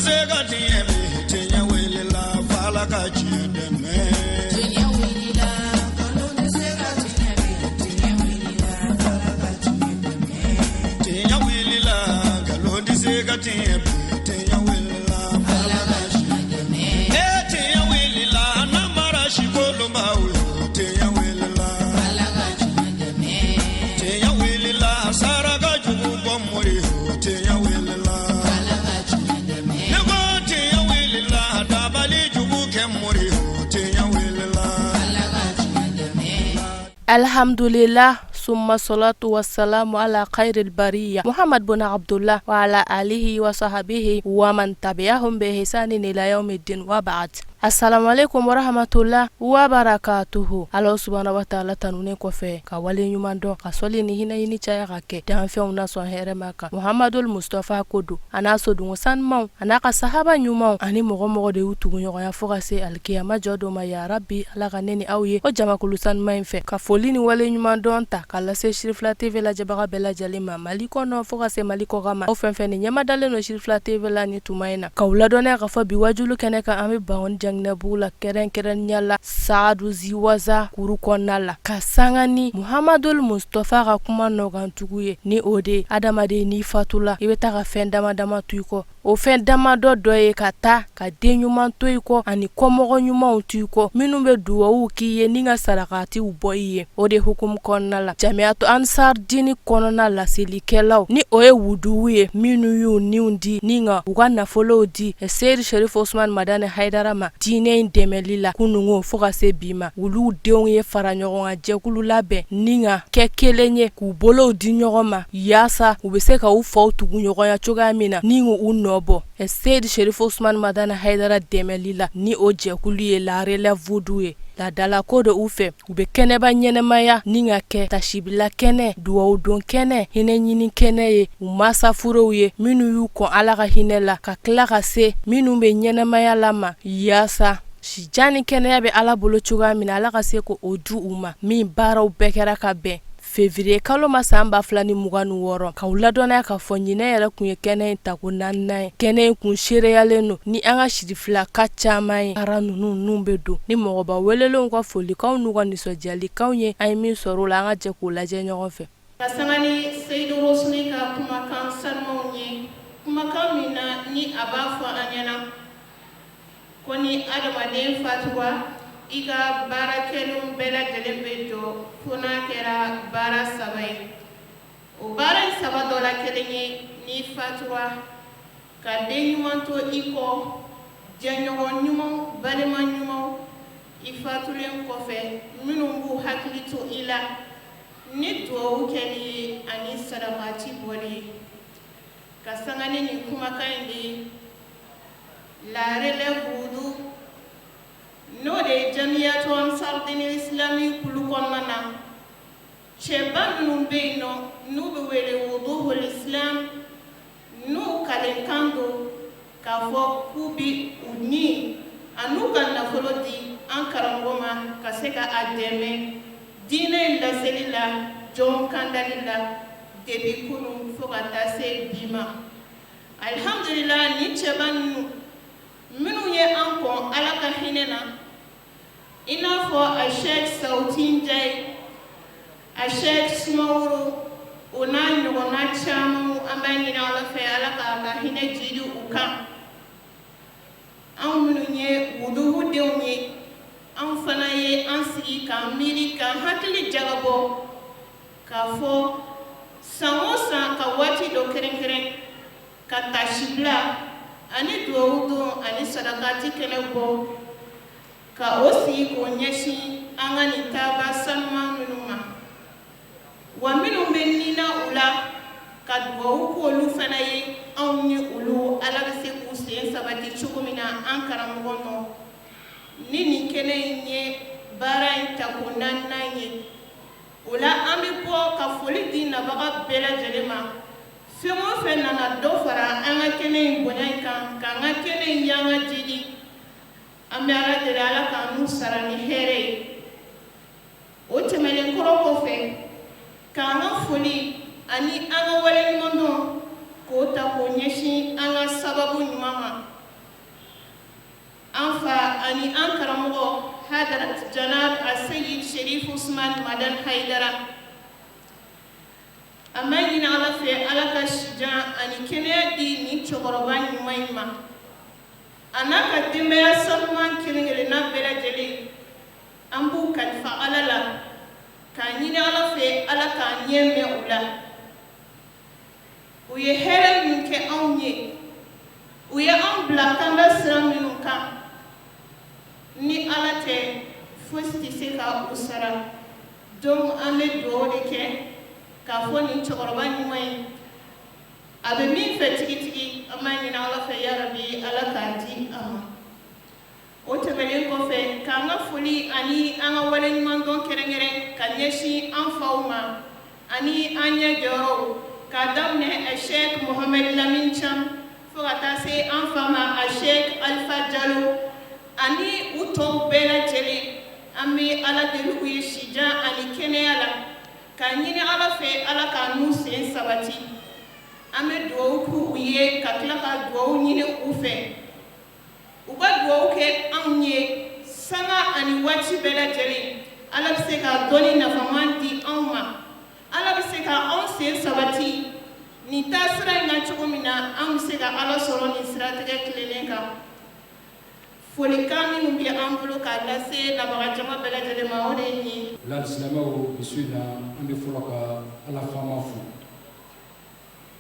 se ka tiɲɛ bi, tiɲɛ wulila f'Ala ka tiɲɛ dɛmɛ. Tiɲɛ wulila, nkalon tɛ se ka tiɲɛ bi, tiɲɛ wulila f'Ala ka tiɲɛ dɛmɛ. Tiɲɛ wulila, nkalon tɛ se ka tiɲɛ bi, tiɲɛ wulila f'Ala ka tiɲɛ dɛmɛ. Ee tiɲɛ wulila, namara sikolonbaw yo, tiɲɛ wulila Ala ka tiɲɛ dɛmɛ. Tiɲɛ wulila, saraka jugu bɔ mori yo, tiɲɛ wulila Ala ka tiɲɛ dɛmɛ. Ne ko tiɲɛ wulila, dabali jugu kɛ mori yo, tiɲɛ wulila Ala ka tiɲɛ dɛmɛ. Alhamdulillah, summa salatu wassalamu ala khairil bariya Muhammad bin Abdullah wa ala alihi wa sahabihi wa man tabi'ahum bi ihsanin ila yawmiddin wa ba'd. Assalamu alaikum warahmatullah wa barakatuhu. Ala subhanahu wa ta'ala tanunen kɔfɛ ka wale ɲuman dɔn ka sɔli ni hinɛ ɲini caya ka kɛ danfɛnw na sɔn hɛrɛma kan Muhammadul Mustafa ko don a n'a sodungo sanumanw a n'a ka sahaba ɲumanw ani mɔgɔ mɔgɔ de y'u tuguɲɔgɔnya fo ka se alikiyama jɔ don ma. Ya rabbi, Ala ka ne ni aw ye o jamakulu sanuman in fɛ. Ka foli ni wale ɲuman dɔn ta ka lase Sirifila TV lajɛbaga bɛɛ lajɛlen ma Mali kɔnɔ fo ka se Mali kɔkan ma. Aw fɛn fɛn ni ɲɛmadalen don Sirifila TV la ni tuma in na, k'aw ladɔnniya k'a fɔ bi wajulu kɛnɛ kan, an bɛ Bankɔni Janginɛbugu la, kɛrɛnkɛrɛnnenya la Saadu Ziwaza kuru kɔnɔna la, ka sanga ni Muhamadul Mustafa ka kuma nɔkantugu ye, ni o de ye adamaden n'i fatula, i bɛ taa ka fɛn dama dama to i kɔ. O fɛn damadɔ dɔ ye ka taa ka den ɲuman to i kɔ ani kɔmɔgɔ ɲumanw to i kɔ minnu bɛ duwawu k'i ye ni ka sarakatiw bɔ i ye. O de hukumu kɔnɔna la, Jamiyatu Ansar Dini kɔnɔna laselikɛlaw, ni o ye wuduw ye minnu y'u niw di ni ka u ka nafolow di Seyidi Sherif Osman Madani Hayidara ma diinɛ in dɛmɛli la kunungo fo ka se bi ma, olu denw ye fara ɲɔgɔn kan jɛkulu labɛn ni ka kɛ kelen ye k'u bolow di ɲɔgɔn ma yaasa u bɛ se ka u faw tugu ɲɔgɔnya cogoya min na ni u nɔ bɔ Seyidi Sherif Osman Madani Hayidara dɛmɛli la, ni o jɛkulu ye La Relève Voodoo ye. Laadalako don u fɛ, u bɛ kɛnɛba ɲɛnɛmaya ni ka kɛ tasibila kɛnɛ, duwawudon kɛnɛ, hinɛ ɲini kɛnɛ ye u masafurow ye minnu y'u kɔn Ala ka hinɛ la, ka tila ka se minnu bɛ ɲɛnɛmaya la ma, yaasa sijan ni kɛnɛya bɛ Ala bolo cogoya min na, Ala ka se k'o di u ma. Min baaraw bɛɛ kɛra ka bɛn février kalo ma san 2026. K'aw ladɔnniya k'a fɔ ɲinɛ yɛrɛ kun ye kɛnɛ in tako naaninan ye. Kɛnɛ in kun seereyalen don ni an ka sirifilaka caman ye. Ara ninnu ninnu bɛ don ni mɔgɔba welelenw ka folikanw n'u ka nisɔndiyalikanw ye. An ye min sɔrɔ o la, an ka jɛ k'o lajɛ ɲɔgɔn fɛ. Ka sanga ni Seyidu Rosili ka kumakan sanumanw ye, kumakan min na ni a b'a fɔ an ɲɛna ko ni adamaden fatura, i ka baara kɛlenw bɛɛ lajɛlen bɛ jɔ fo n'a kɛra baara saba ye. O baara in saba dɔ la kelen ye, ni fatura, ka den ɲuman to i kɔ, jɛɲɔgɔn ɲuman, balima ɲuman, i fatulen kɔfɛ minnu b'u hakili to i la ni duwawu kɛli ye ani sarakati bɔli ye. Ka sanga ni nin kumakan in de ye, La Relève Wudu, n'o de ye Jamiyatu Ansar Dini Islami kulu kɔnɔna na, cɛba minnu bɛ yen nɔ n'u bɛ wele Wuduhul Islam, n'u kalenkan don k'a fɔ k'u bɛ u ni an'u ka nafolo di an karamɔgɔ ma ka se ka a dɛmɛ diinɛ in laseli la, jɔn kandali la, depuis kunun fo ka taa se bi ma. Alihamdulila, ni cɛba ninnu minnu ye an kɔn Ala ka hinɛ na, i n'a fɔ a Sheikh Sawuti Njayi, a Sheikh Sumaworo, o n'a ɲɔgɔnna caman, an b'a ɲini Ala fɛ, Ala k'a ka hinɛ jidi u kan. Anw minnu ye wuduhu denw ye, anw fana ye an sigi k'an miiri, k'an hakili jagabɔ k'a fɔ san o san ka waati dɔ kɛrɛnkɛrɛn ka tasibila ani duwawu don ani sarakati kɛnɛ bɔ ka o sigi k'o ɲɛsin an ka nin taaba sanuman minnu ma, wa minnu bɛ nina u la, ka duwawu k'olu fana ye, anw ni olu, Ala bɛ se k'u sen sabati cogo min na an karamɔgɔ nɔ. Ni nin kɛnɛ in ye baara in tako naaninan ye, o la an bɛ bɔ ka foli di nabaga bɛɛ lajɛlen ma. Fɛn o fɛn nana dɔ fara an ka kɛnɛ in bonya in kan, k'an ka kɛnɛ in yanga jidi, an bɛ Ala deli, Ala k'an n'u sara ni hɛrɛ ye. O tɛmɛnen kɔrɔ kɔfɛ, k'an ka foli ani an ka waleɲumandɔn k'o ta k'o ɲɛsin an ka sababu ɲuman ma. ani an karamɔgɔ Hadrat Janab Aseyid Sherif Usman Madan Haidara. An b'a ɲini Ala fɛ, Ala ka sijan ani kɛnɛya di nin cɛkɔrɔba ɲuman in ma, a n'a ka denbaya sanuman kelen kelenna bɛɛ lajɛlen. An b'u kalifa Ala la k'a ɲini Ala fɛ, Ala k'a ɲɛ mɛn u la. U ye hɛrɛ min kɛ anw ye, u ye anw bila kanda sira minnu kan, ni Ala tɛ, fosi tɛ se ka u sara. Donc an bɛ dugawu de kɛ k'a fɔ nin cɛkɔrɔba ɲuman ye, a bɛ min fɛ tigitigi, an b'a ɲini Ala fɛ, yarabi, Ala k'a di a ma. O tɛmɛnen kɔfɛ, k'an ka foli ani an ka waleɲumandɔn kɛrɛnkɛrɛn ka ɲɛsin an faw ma ani an ɲɛ jɔyɔrɔw, k'a daminɛ Sheikh Mohamed Lamine Cham fo ka taa se an fa ma a Sheikh Alpha Jalo ani u tɔw bɛɛ lajɛlen. An bɛ Ala deli u ye sijan ani kɛnɛya la, k'a ɲini Ala fɛ, Ala k'a n'u sen sabati. An bɛ dugawu k'u ye ka tila ka dugawu ɲini u fɛ, u ka dugawu kɛ anw ye sanga ani waati bɛɛ lajɛlen. Ala bɛ se ka dɔnni nafaman di anw ma, Ala bɛ se ka anw sen sabati nin taasira in kan cogo min na, an bɛ se ka Ala sɔrɔ nin siratigɛ tilennen kan. Folikan minnu bɛ an bolo k'a lase nabaga jama bɛɛ lajɛlen ma, o de ye nin ye. O la, silamɛw, bi su in na, an bɛ fɔlɔ ka Ala faama fo,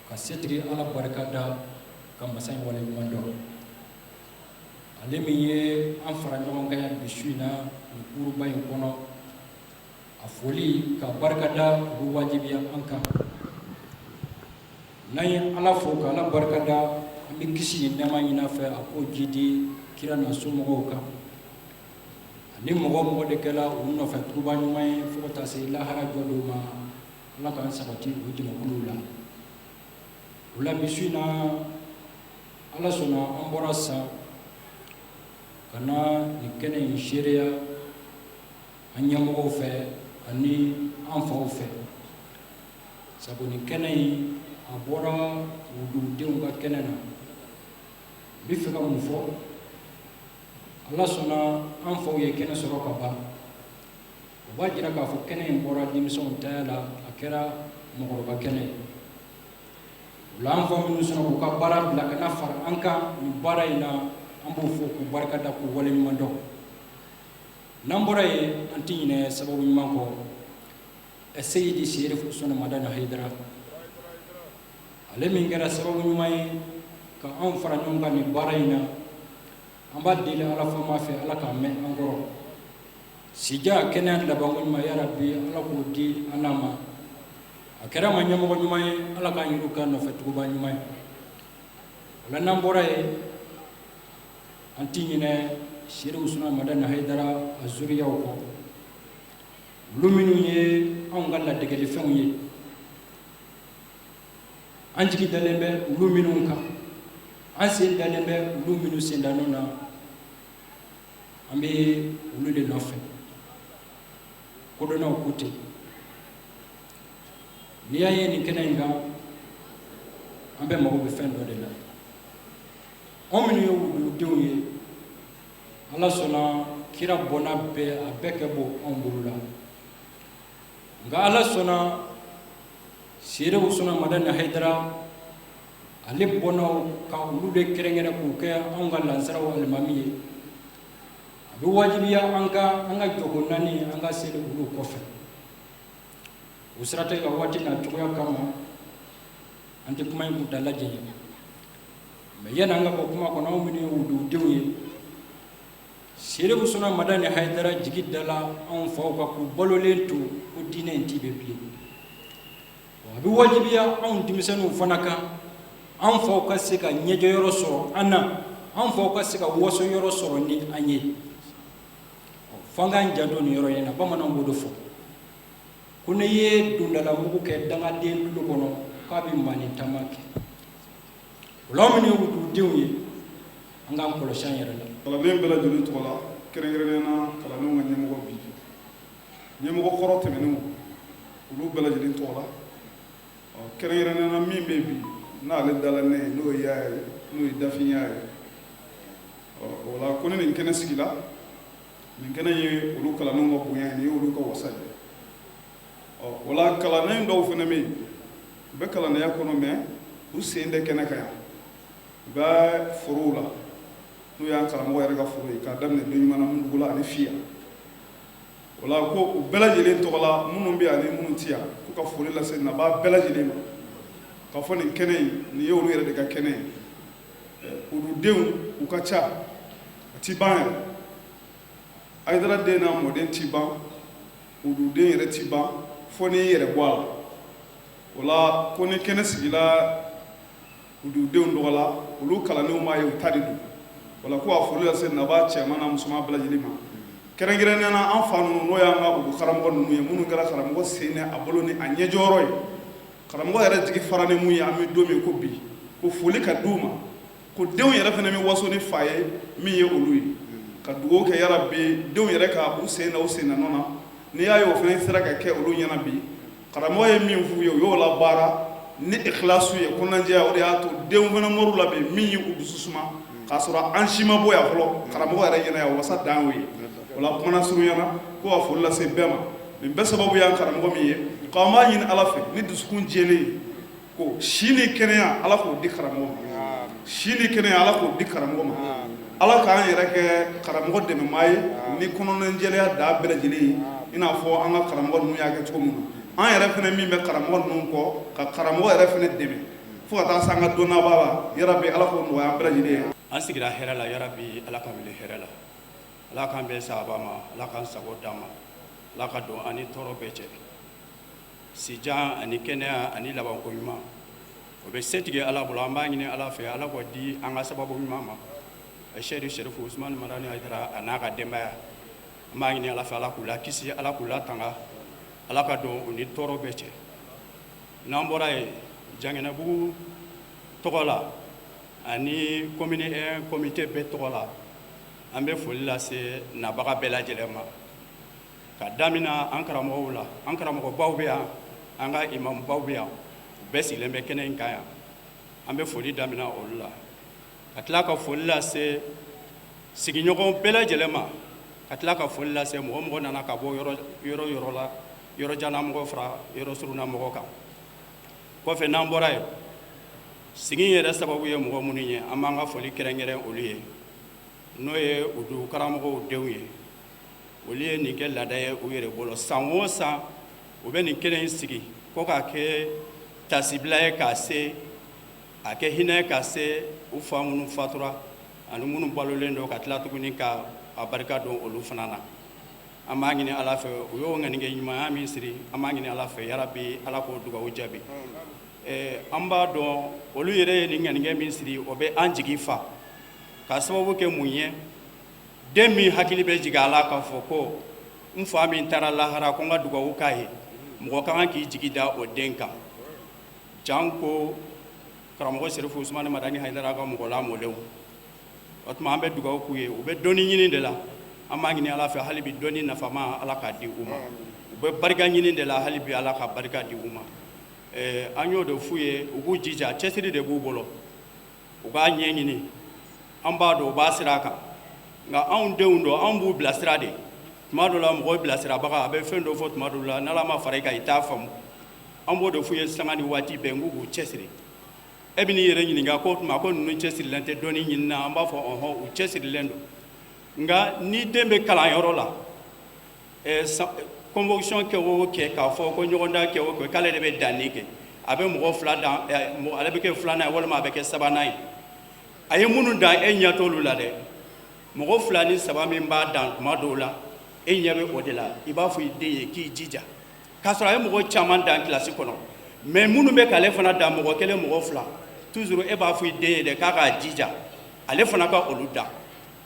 ka setigi Ala barika da, ka masa in waleɲuman dɔn, ale min ye an fara ɲɔgɔn kan yan bi su in na nin kuruba in kɔnɔ. A foli ka barika da, o bɛ wajibiya an kan. N'an ye Ala fo ka Ala barika da, an bɛ kisi ni nɛɛma ɲini a fɛ, a k'o jidi kira n'a somɔgɔw kan, ani mɔgɔ o mɔgɔ de kɛla u nɔfɛ tuguba ɲuman ye fo ka taa se lahara jɔ don ma. Ala k'an sabati o jamakuluw la. O la, bi su in na, Ala sɔnna, an bɔra san ka na nin kɛnɛ in seereya an ɲɛmɔgɔw fɛ ani an faw fɛ, sabu nin kɛnɛ in, a bɔra wududenw ka kɛnɛ na. N bɛ fɛ ka mun fɔ? Ala sɔnna, an faw ye kɛnɛ sɔrɔ ka ban. O b'a jira k'a fɔ kɛnɛ in bɔra denmisɛnw taya la, a kɛra mɔgɔkɔrɔba kɛnɛ ye. O la, an fa minnu sɔnna k'u ka baara bila ka na fara an kan nin baara in na, an b'u fo k'u barika da, k'u waleɲuman dɔn. N'an bɔra yen, an tɛ ɲinɛ sababu ɲuman kɔ, Seyidi Serif Usumani Madani Hayidara, ale min kɛra sababu ɲuman ye ka anw fara ɲɔgɔn kan nin baara in na. An b'a deli Ala faama fɛ, Ala k'a mɛn an kɔrɔ, sija, kɛnɛya, labanko ɲuman, yarabi, Ala k'o di an n'a ma. A kɛra ma ɲɛmɔgɔ ɲuman ye, Ala k'an yɛrɛ k'a nɔfɛ tuguba ɲuman ye. O la, n'an bɔra yen, an tɛ ɲinɛ Seri Usumani Madani Hayidara a zuriyaw kɔ, olu minnu ye anw ka ladegelifɛnw ye, an jigi dalen bɛ olu minnu kan, an sen dalen bɛ olu minnu sendanɔ na, an bɛ olu de nɔfɛ. Kodɔnnaw ko ten, n'i y'a ye nin kɛnɛ in kan, an bɛɛ mago bɛ fɛn dɔ de la. Anw minnu ye wududenw ye, Ala sɔnna, kira bɔnna bɛɛ, a bɛɛ kɛ bɔ anw bolo la. Nka Ala sɔnna, Sere Usumani Madani Hayidara, ale bɔnnaw ka olu de kɛrɛnkɛrɛn k'u kɛ anw ka lansaraw alimami ye. A bɛ wajibiya an ka an ka jɔko naani, an ka seli olu kɔfɛ. O siratigɛ ka waati n'a cogoya kama, an tɛ kuma in kuntaala janya. Mais yanni an ka bɔ kuma kɔnɔ, anw minnu ye wududenw ye, Sere Usumani Madani Hayidara jigi dala anw faw kan k'u balolen to ko diinɛ in ti bɛ bilen. A bɛ wajibiya anw denmisɛnninw fana kan, an faw ka se ka ɲɛjɔyɔrɔ sɔrɔ an na, an faw ka se ka waso yɔrɔ sɔrɔ ni an ye. F'an k'an janto nin yɔrɔ in na. Bamananw b'o de fɔ ko n'i ye dondalamugu kɛ dangaden tulo kɔnɔ, k'a bɛ maanin taama kɛ. O la, anw minnu ye wududenw ye, an k'an kɔlɔsi an yɛrɛ la. Kalanden bɛɛ lajɛlen tɔgɔ la, kɛrɛnkɛrɛnnenya na kalandenw ka ɲɛmɔgɔ, bi ɲɛmɔgɔ kɔrɔ tɛmɛnenw, olu bɛɛ lajɛlen tɔgɔ la, ɔ kɛrɛnkɛrɛnnenya na min bɛ bi n'ale dala ne ye, n'o ye Yaya ye, n'o ye Dafinya ye. Ɔ o la ko ni nin kɛnɛ sigila, nin kɛnɛ ye olu kalandenw ka bonya ye, nin ye olu ka wasa ye. Ɔ o la kalanden dɔw fana bɛ yen, u bɛ kalandenya kɔnɔ, mais u sen tɛ kɛnɛ kan yan, u bɛ forow la, n'o y'an karamɔgɔ yɛrɛ ka foro ye, k'a daminɛ Doɲumana, Mundugu ani Fiya. O la ko u bɛɛ lajɛlen tɔgɔ la, minnu bɛ yan ani minnu tɛ yan, k'u ka foli lase nabaa bɛɛ lajɛlen ma, k'a fɔ nin kɛnɛ in, nin ye olu yɛrɛ de ka kɛnɛ ye. Olu denw, u ka ca, a ti ban yɛrɛ. Ayidara den n'a mɔden ti ban, olu den yɛrɛ ti ban, fo n'i yɛrɛ bɔ a la. O la ko ni kɛnɛ sigila olu denw tɔgɔ la, olu kalandenw b'a ye, u ta de don. O la ko a foli lase nabaa cɛman n'a musoman bɛɛ lajɛlen ma, kɛrɛnkɛrɛnnenya na an fa ninnu, n'o y'an ka olu karamɔgɔ ninnu ye, minnu kɛra karamɔgɔ sen ni a bolo ni a ɲɛjɔyɔrɔ ye, karamɔgɔ yɛrɛ jigi fara ni mun ye, an bɛ don min ko bi, ko foli ka d'u ma, ko denw yɛrɛ fana bɛ waso ni fa ye min ye olu ye, ka dugawu kɛ yarabi denw yɛrɛ ka u sen na u sen na nɔ na. N'i y'a ye o fana sera ka kɛ olu ɲɛna bi, karamɔgɔ ye min f'u ye, u y'o labaara ni ikhlasu ye, kɔnɔnajɛya. O de y'a to denw fana mɔr'u la bi min ye u dusu suma, k'a sɔrɔ an si ma bɔ yan fɔlɔ karamɔgɔ yɛrɛ ɲɛna yan, wasa dan y'o ye. O la kumana surunya na, ko ka foli lase bɛɛ ma. Nin bɛɛ sababu y'an karamɔgɔ min ye, ko an b'a ɲini Ala fɛ ni dusukun jɛlen ye, ko si ni kɛnɛya, Ala k'o di karamɔgɔ ma. Si ni kɛnɛya, Ala k'o di karamɔgɔ ma. Ala k'an yɛrɛ kɛ karamɔgɔ dɛmɛmaa ye ni kɔnɔnajɛlenya da bɛɛ lajɛlen ye, i n'a fɔ an ka karamɔgɔ ninnu y'a kɛ cogo min na. An yɛrɛ fana min bɛ karamɔgɔ ninnu kɔ, ka karamɔgɔ yɛrɛ fana dɛmɛ fo ka taa se an ka don laban la, yarabi Ala k'o nɔgɔya an bɛɛ lajɛlen ye. An sigira hɛrɛ la, yarabi Ala k'an wuli hɛrɛ la. Ala k'an bɛn sahaba ma, Ala k'an sago d'an ma, Ala ka don an ni tɔɔrɔ bɛɛ cɛ. Sijan ani kɛnɛya ani labanko ɲuman, o bɛ setigi Ala bolo. An b'a ɲini Ala fɛ, Ala k'o di an ka sababu ɲuman ma, Sɛyidu Serifu Usumani Madani Hayidara a n'a ka denbaya. An b'a ɲini Ala fɛ, Ala k'u la kisi, Ala k'u la tanga, Ala ka don u ni tɔɔrɔ bɛɛ cɛ. N'an bɔra yen, Jankɛnɛbugu tɔgɔ la ani commune 1 comité bɛɛ tɔgɔ la, an bɛ foli lase nabaga bɛɛ lajɛlen ma, ka damina an karamɔgɔw la. An karamɔgɔbaw bɛ yan, an ka imamubaw bɛ yan, u bɛɛ sigilen bɛ kɛnɛ in kan yan. An bɛ foli damina olu la, ka tila ka foli lase sigiɲɔgɔn bɛɛ lajɛlen ma, ka tila ka foli lase mɔgɔ mɔgɔ nana ka bɔ yɔrɔ yɔrɔ la, yɔrɔ janna mɔgɔ fara yɔrɔ surunna mɔgɔ kan. Kɔfɛ, n'an bɔra yen, sigi yɛrɛ sababu ye mɔgɔ minnu ye, an b'an ka foli kɛrɛnkɛrɛn olu ye, n'o ye u karamɔgɔw denw ye. Olu ye nin kɛ laada ye u yɛrɛ bolo. San o san, u bɛ nin kɛnɛ in sigi ko k'a kɛ tasibila ye, k'a se a kɛ hinɛ ka se u fa minnu fatura ani minnu balolen don, ka tila tuguni ka a barika don olu fana na. An b'a ɲini Ala fɛ, u y'o ŋaniya ɲumanya min siri, an b'a ɲini Ala fɛ, yarabi Ala k'o dugawu jaabi. An b'a dɔn olu yɛrɛ ye nin ŋaniya min siri, o bɛ an jigi fa, ka sababu kɛ mun ye? Den min hakili bɛ jigin a la k'a fɔ ko n fa min taara lahara, ko n ka dugawu k'a ye, mɔgɔ ka kan k'i jigi da o den kan, jan ko karamɔgɔ Serifu Usumani Madani Hayidara ka mɔgɔ lamɔlenw. O tuma, an bɛ dugawu k'u ye. U bɛ dɔnni ɲini de la, an b'a ɲini Ala fɛ hali bi, dɔnni nafama, Ala k'a di u ma. U bɛ barika ɲini de la, hali bi Ala ka barika di u ma. An y'o de f'u ye, u k'u jija, cɛsiri de b'u bolo, u k'a ɲɛɲini. An b'a dɔn u b'a sira kan, nka anw denw don, anw b'u bilasira de. Tuma dɔ la, mɔgɔ bilasirabaga a bɛ fɛn dɔ fɔ, tuma dɔ la, n'Ala ma fara i kan, i t'a faamu. An b'o de f'u ye sanga ni waati bɛɛ, n k'u k'u cɛsiri. E bɛ n'i yɛrɛ ɲininka ko o tuma ko ninnu cɛsirilen tɛ dɔnni ɲini na? An b'a fɔ ɔhɔn, u cɛsirilen don. Nka ni den bɛ kalanyɔrɔ la, convocation kɛ o kɛ, k'a fɔ ko ɲɔgɔndan kɛ o kɛ, k'ale de bɛ danni kɛ, a bɛ mɔgɔ fila dan, ale bɛ kɛ filanan ye walima a bɛ kɛ sabanan ye. A ye minnu dan, e ɲɛ t'olu la dɛ. Mɔgɔ fila ni saba min b'a dan tuma dɔw la, e ɲɛ bɛ o de la. I b'a fɔ i den ye k'i jija, k'a sɔrɔ a ye mɔgɔ caman dan kilasi kɔnɔ, mais minnu bɛ k'ale fana dan, mɔgɔ kelen, mɔgɔ fila, toujours e b'a fɔ i den ye dɛ k'a k'a jija, ale fana ka olu dan.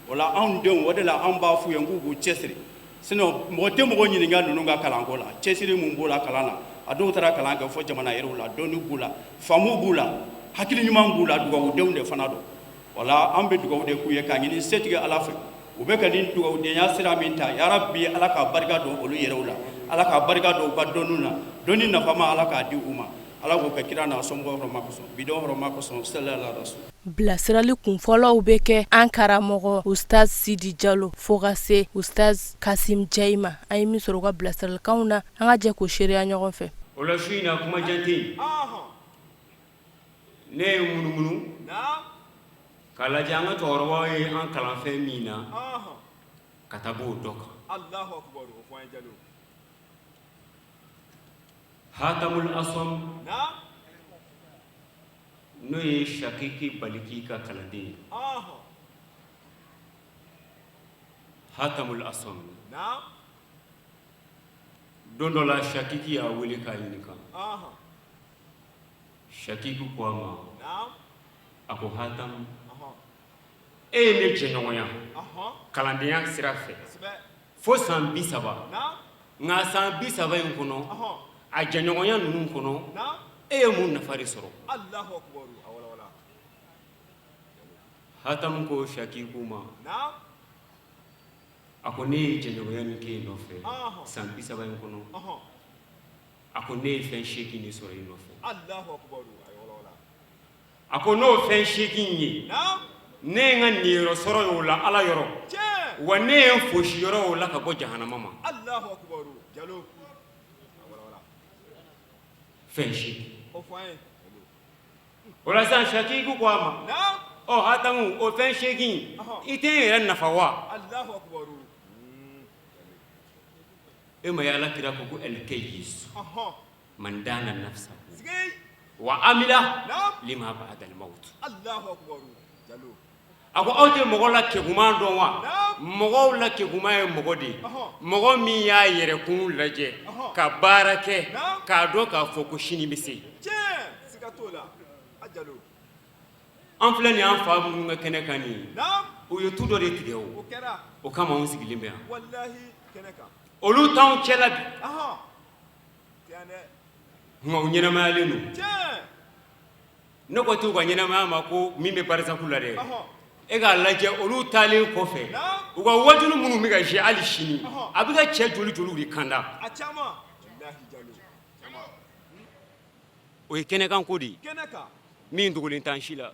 O la anw denw, o de la an b'a f'u ye k'u k'u cɛsiri. Sinon mɔgɔ tɛ mɔgɔ ɲininka ninnu ka kalanko la, cɛsiri mun b'o la kalan na. A dɔw taara kalan kɛ fo jamana yɛrɛw la, dɔnni b'u la, faamu b'u la, hakili ɲuman b'u la, dugawudenw de fana don. O la an bɛ dugawu de k'u ye, k'a ɲini setigi Ala fɛ, u bɛ ka nin dugawudenya sira min ta, yarabi Ala ka barika don olu yɛrɛw la, Ala ka barika don u ka dɔnniw na, dɔnni nafama, Ala k'a di u ma. Ala k'o kɛ kira n'a somɔgɔw hɔrɔma kosɔn, bidon hɔrɔma kosɔn, salala rasul. Bilasirali kunfɔlɔw bɛ kɛ an karamɔgɔ Ustaz Sidi Jalo fo ka se Ustaz Kasim Jayi ma. An ye min sɔrɔ u ka bilasiralikanw na, an ka jɛ k'o seereya ɲɔgɔn fɛ. O la su in na kuma jan tɛ yen. Ne ye munumunu k'a lajɛ an ka cɛkɔrɔbaw ye an kalan fɛn min na ka taa b'o dɔ kan. Hatamul Asɔm n'o ye Shakiki Baliki ka kalanden ye. Hatamul Asɔm don dɔ la Shakiki y'a wele k'a ɲininka. Shakiki ko a ma, a ko Hatamu, e ye ne jɛɲɔgɔnya kalandenya sira fɛ fo san 30, nka san 30 in kɔnɔ, a jɛɲɔgɔnya ninnu kɔnɔ, e ye mun nafa de sɔrɔ? Hatamu ko Shakiku ma, a ko ne ye jɛɲɔgɔnya min kɛ e nɔfɛ san 30 in kɔnɔ, a ko ne ye fɛn 8 de sɔrɔ i nɔfɛ. A ko n'o fɛn 8 ye, ne ye n ka niyɔrɔ sɔrɔ o la Ala yɔrɔ, wa ne ye n fosi yɔrɔ o la ka bɔ jahanama ma. Fɛn 8. O la sisan Shakiku ko a ma, ɔ Hatamu, o fɛn 8 i tɛ n yɛrɛ nafa wa? E ma ye Ala kira ko ko ɛlikeyisu man dana nafsahu wa amila lima ba'dal mawt. A ko aw tɛ mɔgɔ la keguman dɔn wa? Mɔgɔw la keguman ye mɔgɔ de ye, mɔgɔ min y'a yɛrɛkun lajɛ ka baara kɛ k'a dɔn k'a fɔ ko sini bɛ se. An filɛ nin an fa minnu ka kɛnɛ kan nin ye, u ye tu dɔ de tigɛ o, o kama anw sigilen bɛ yan. Olu t'anw cɛla bi, nka u ɲɛnamayalen don. Ne ko t'u ka ɲɛnamaya ma ko min bɛ barisaku la dɛ, e k'a lajɛ olu taalen kɔfɛ, u ka wajulu minnu bɛ ka jouer hali sini, a bɛ ka cɛ joli joliw de kanda. O ye kɛnɛkanko de ye min dogolen t'an si la.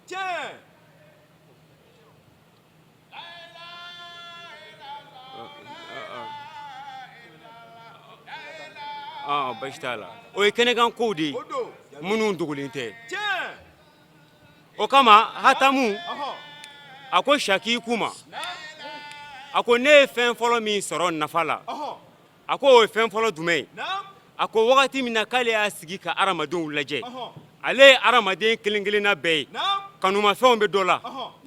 Basi t'a la, o ye kɛnɛkankow de ye minnu dogolen tɛ. O kama Hatamu a ko Shakiku ma, a ko ne ye fɛn fɔlɔ min sɔrɔ nafa la, a ko o ye fɛn fɔlɔ jumɛn ye? A ko wagati min na k'ale y'a sigi ka hadamadenw lajɛ, ale ye hadamaden kelen kelenna bɛɛ ye, kanumafɛnw bɛ dɔ la,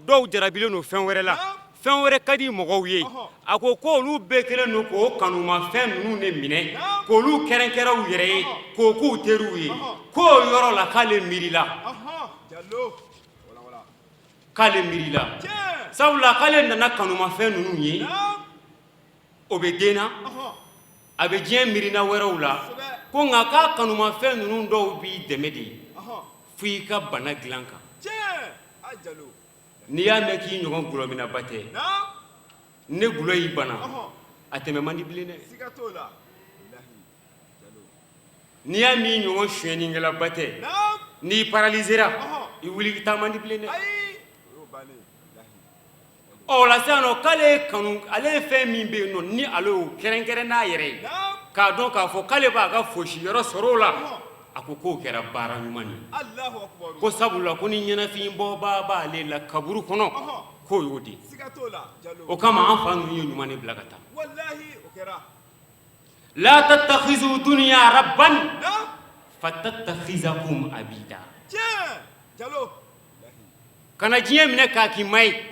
dɔw jarabilen don fɛn wɛrɛ la, fɛn wɛrɛ ka di mɔgɔw ye. A ko ko olu bɛɛ kɛlen don k'o kanumafɛn ninnu de minɛ, k'olu kɛrɛnkɛrɛn u yɛrɛ ye, k'o k'u teriw ye. K'o yɔrɔ la k'ale miirila, k'ale miirila, sabula k'ale nana kanumafɛn ninnu ye, o bɛ den na, a bɛ diɲɛ miirina wɛrɛw la, ko nka k'a kanumafɛn ninnu dɔw b'i dɛmɛ de fo i ka bana dilan kan. N'i y'a mɛn k'i ɲɔgɔn gulɔminnaba tɛ, ni gulɔ y'i bana, a tɛmɛ man di bilen dɛ. N'i y'a mɛn i ɲɔgɔn sonyɛnikɛlaba tɛ, n'i paralysera, i wuli taa man di bilen dɛ. Ɔ la sisan nɔ k'ale ye kanu, ale ye fɛn min bɛ yen nɔ ni ale y'o kɛrɛnkɛrɛn n'a yɛrɛ ye, k'a dɔn k'a fɔ k'ale b'a ka fosi yɔrɔ sɔrɔ o la, a ko k'o kɛra baara ɲuman ye, ko sabula ko ni ɲɛnafin bɔba b'ale la kaburu kɔnɔ, k'o y'o de ye. O kama an fa ninnu ye ɲuman de bila ka taa. La tattakhizu dunya rabban fatattakhizakum abida. Kana diɲɛ minɛ k'a k'i ma ye.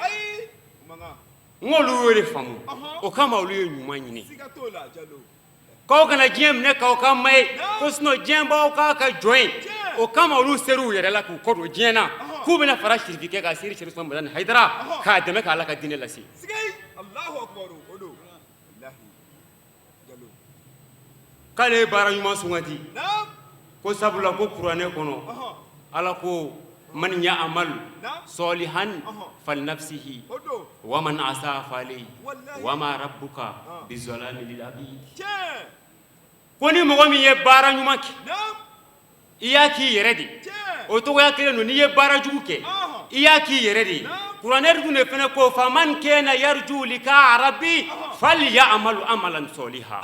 N olu y'o de faamu, o kama olu ye ɲuman ɲini. K'aw kana diɲɛ minɛ k'aw k'a ma ye, ko sinon diɲɛ b'aw k'a ka jɔn ye. O kama olu ser'u yɛrɛ la k'u kɔ don diɲɛ na, k'u bɛna fara sirifikɛ kan, Seyidi Serifu Usumani Madani Hayidara, k'a dɛmɛ k'Ala ka diinɛ lase. K'ale ye baara ɲuman sugandi, ko sabula ko kuranɛ kɔnɔ, Ala ko man ya'mal salihan falinafsihi wa man asaa fa'alayhi wa ma rabbuka bizalami lil abid. Ko ni mɔgɔ min ye baara ɲuman kɛ, i y'a k'i yɛrɛ de. O cogoya kelen don, n'i ye baara jugu kɛ, I y'a k'i yɛrɛ de ye. Kuranɛ dun de fana ko faman kana yarju lika rabbi falyamalu amalan soliha.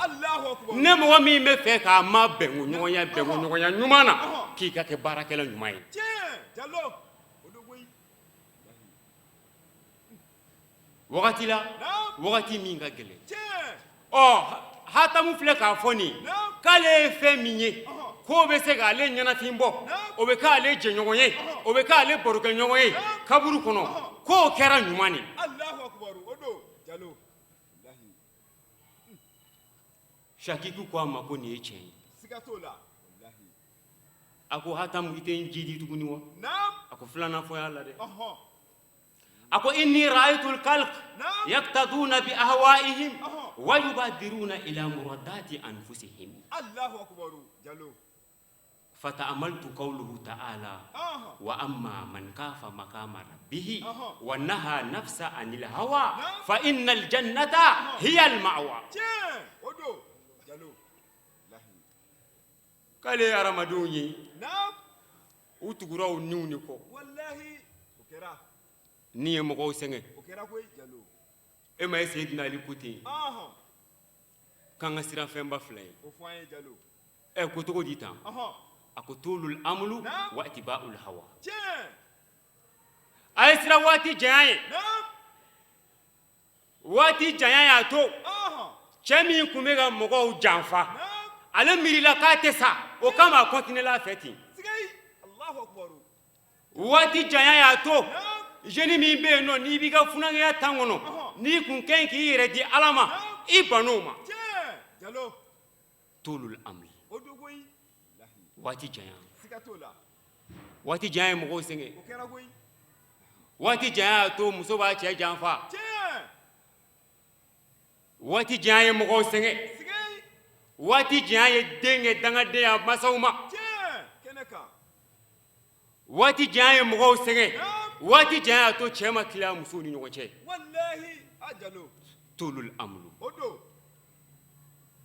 Ne mɔgɔ min bɛ fɛ k'a ma bɛnko ɲɔgɔnya bɛnko ɲɔgɔnya ɲuman na, k'i ka kɛ baarakɛla ɲuman ye. Wagati la, wagati min ka gɛlɛn. Ɔ, Hatamu filɛ k'a fɔ nin k'ale ye fɛn min ye k'o bɛ se k'ale ɲɛnafin bɔ, o bɛ k'ale jɛɲɔgɔn ye, o bɛ k'ale barokɛɲɔgɔn ye kaburu kɔnɔ, k'o kɛra ɲuman de. Sakiku ko a ma ko nin ye tiɲɛ ye. A ko Hatamu, i tɛ n jidi tuguni wa? A ko filanan fɔ y'a la dɛ. A ko inni ra'aytul khalq yaqtaduna bi ahwa'ihim wa yubadiruna ila muradati anfusihim. Allahu akbar, Jalo. Fata'amaltu qawluhu ta'ala wa amma man kafa maqama rabbih wa naha nafsa anil hawa fa innal jannata hiya al ma'wa. Tiɲɛ o don, Jalo. K'ale ye hadamadenw ye, u tugura u niw de kɔ. Walahi, o kɛra. Ni ye mɔgɔw sɛgɛn. O kɛra koyi, Jalo. E ma ye Seyidina Ali ko ten k'an ka siran fɛnba fila ye. O fɔ an ye, Jalo. Ɛ, ko cogo di tan? A ko tulul amulu wa itiba'ul hawa. Tiɲɛ. A ye siran waati janya ye. Waati janya y'a to cɛ min tun bɛ ka mɔgɔw janfa, ale miirila k'a tɛ sa, o kama a kɔntinela a fɛ ten. Waati janya y'a to jeune min bɛ yen nɔ, n'i b'i ka funankɛya tan kɔnɔ, n'i kun ka ɲi k'i yɛrɛ di Ala ma, i bann'o ma. Tulul amli, waati janya, waati janya ye mɔgɔw sɛgɛn. Waati janya y'a to muso b'a cɛ janfa. Waati janya ye mɔgɔw sɛgɛn. Waati janya ye den kɛ dangaden a masaw ma. Waati janya ye mɔgɔw sɛgɛn. Waati janya y'a to cɛ ma tila musow ni ɲɔgɔn cɛ. Tulul amlu.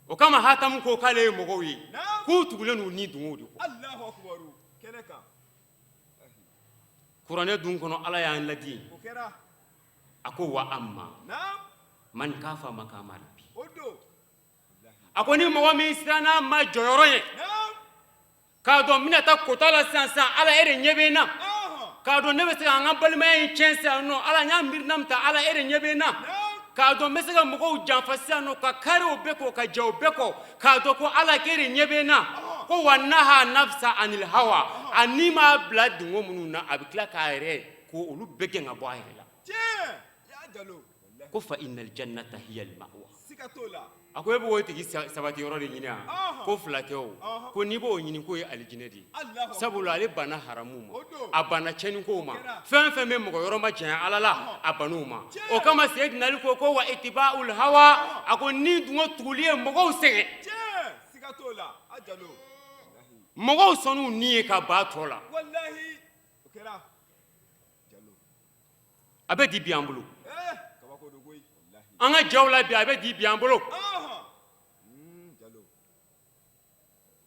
O kama Hatamu ko k'ale ye mɔgɔw ye k'u tugulen n'u ni dungow de kɔ. Kuranɛ dun kɔnɔ, Ala y'an ladi. A ko wa amma man kafa makama rabbi. A ko ni mɔgɔ min siranna ma jɔyɔrɔ ye, k'a dɔn n bɛna taa kota la sisan sisan, Ala e de ɲɛ bɛ n na, k'a dɔn ne bɛ se ka n ka balimaya in tiɲɛ sisan nɔ, Ala n y'a miirina min ta, Ala e de ɲɛ bɛ n na, k'a dɔn n bɛ se ka mɔgɔw janfa sisan nɔ, ka kari o bɛɛ kɔ, ka jɛ o bɛɛ kɔ, k'a dɔn ko Ala k'e de ɲɛ bɛ n na, ko wa naha nafsa anil hawa, a ni m'a bila dungo minnu na, a bɛ tila k'a yɛrɛ ko olu bɛɛ gɛn ka bɔ a yɛrɛ la, ko fa innal jannata hiya al ma'wa. A ko e b'o tigi sabati yɔrɔ de ɲini wa? Ko fila tɛ o. Ko n'i b'o ɲini, k'o ye alijinɛ de ye, sabula ale banna haramu ma, a banna tiɲɛnikow ma, fɛn fɛn bɛ mɔgɔ yɔrɔ majanya Ala la, a bann'o ma. O kama Seyidina Ali ko wa itiba'ul hawa, a ko ni dungo tuguli ye mɔgɔw sɛgɛn, mɔgɔw sɔnn'u ni ye ka ban tɔ la. A bɛ di bi an bolo, an ka jaw la bi, a bɛ di bi an bolo,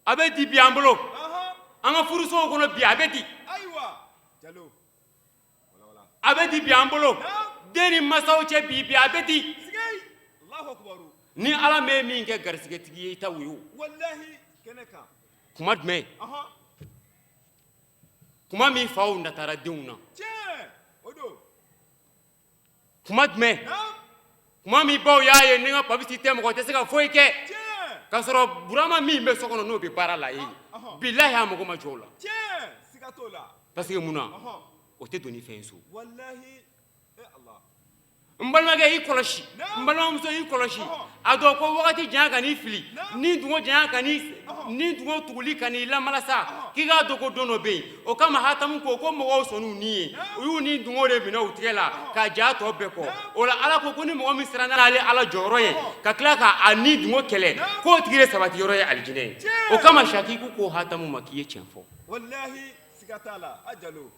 a bɛ di bi an bolo, an ka furusow kɔnɔ bi, a bɛ di, a bɛ di bi an bolo, den ni masaw cɛ bi bi, a bɛ di. Ni Ala ma min kɛ garisigɛtigi ye, i ta o ye o. Kuma jumɛn? Kuma min faw natara denw na. Kuma jumɛn? Kuma min baw y'a ye ni n ka papisi tɛ, mɔgɔ tɛ se ka foyi kɛ, k'a sɔrɔ Burama min bɛ so kɔnɔ, n'o bɛ baara la yen, bilahi a mago ma jɔ o la, parce que mun na o tɛ don ni fɛn ye so. N balimakɛ, y'i kɔlɔsi. N balimamuso, y'i kɔlɔsi. A dɔn ko wagati janya kan'i fili, ni dungo janya kan'i, ni dungo tuguli kan'i lamalasa, k'i k'a dɔn ko don dɔ bɛ yen. O kama Hatamu ko mɔgɔw sɔnn'u ni ye, u y'u ni dungo de minɛ u tigɛ la ka ja tɔ bɛɛ kɔ. O la Ala ko ni mɔgɔ min siranna ale Ala jɔyɔrɔ ye, ka tila k'a ni dungo kɛlɛ, k'o tigi de sabati yɔrɔ ye alijinɛ ye. O kama Sakiku ko Hatamu ma k'i ye tiɲɛ fɔ. Walahi, siga t'a la, a Jalo.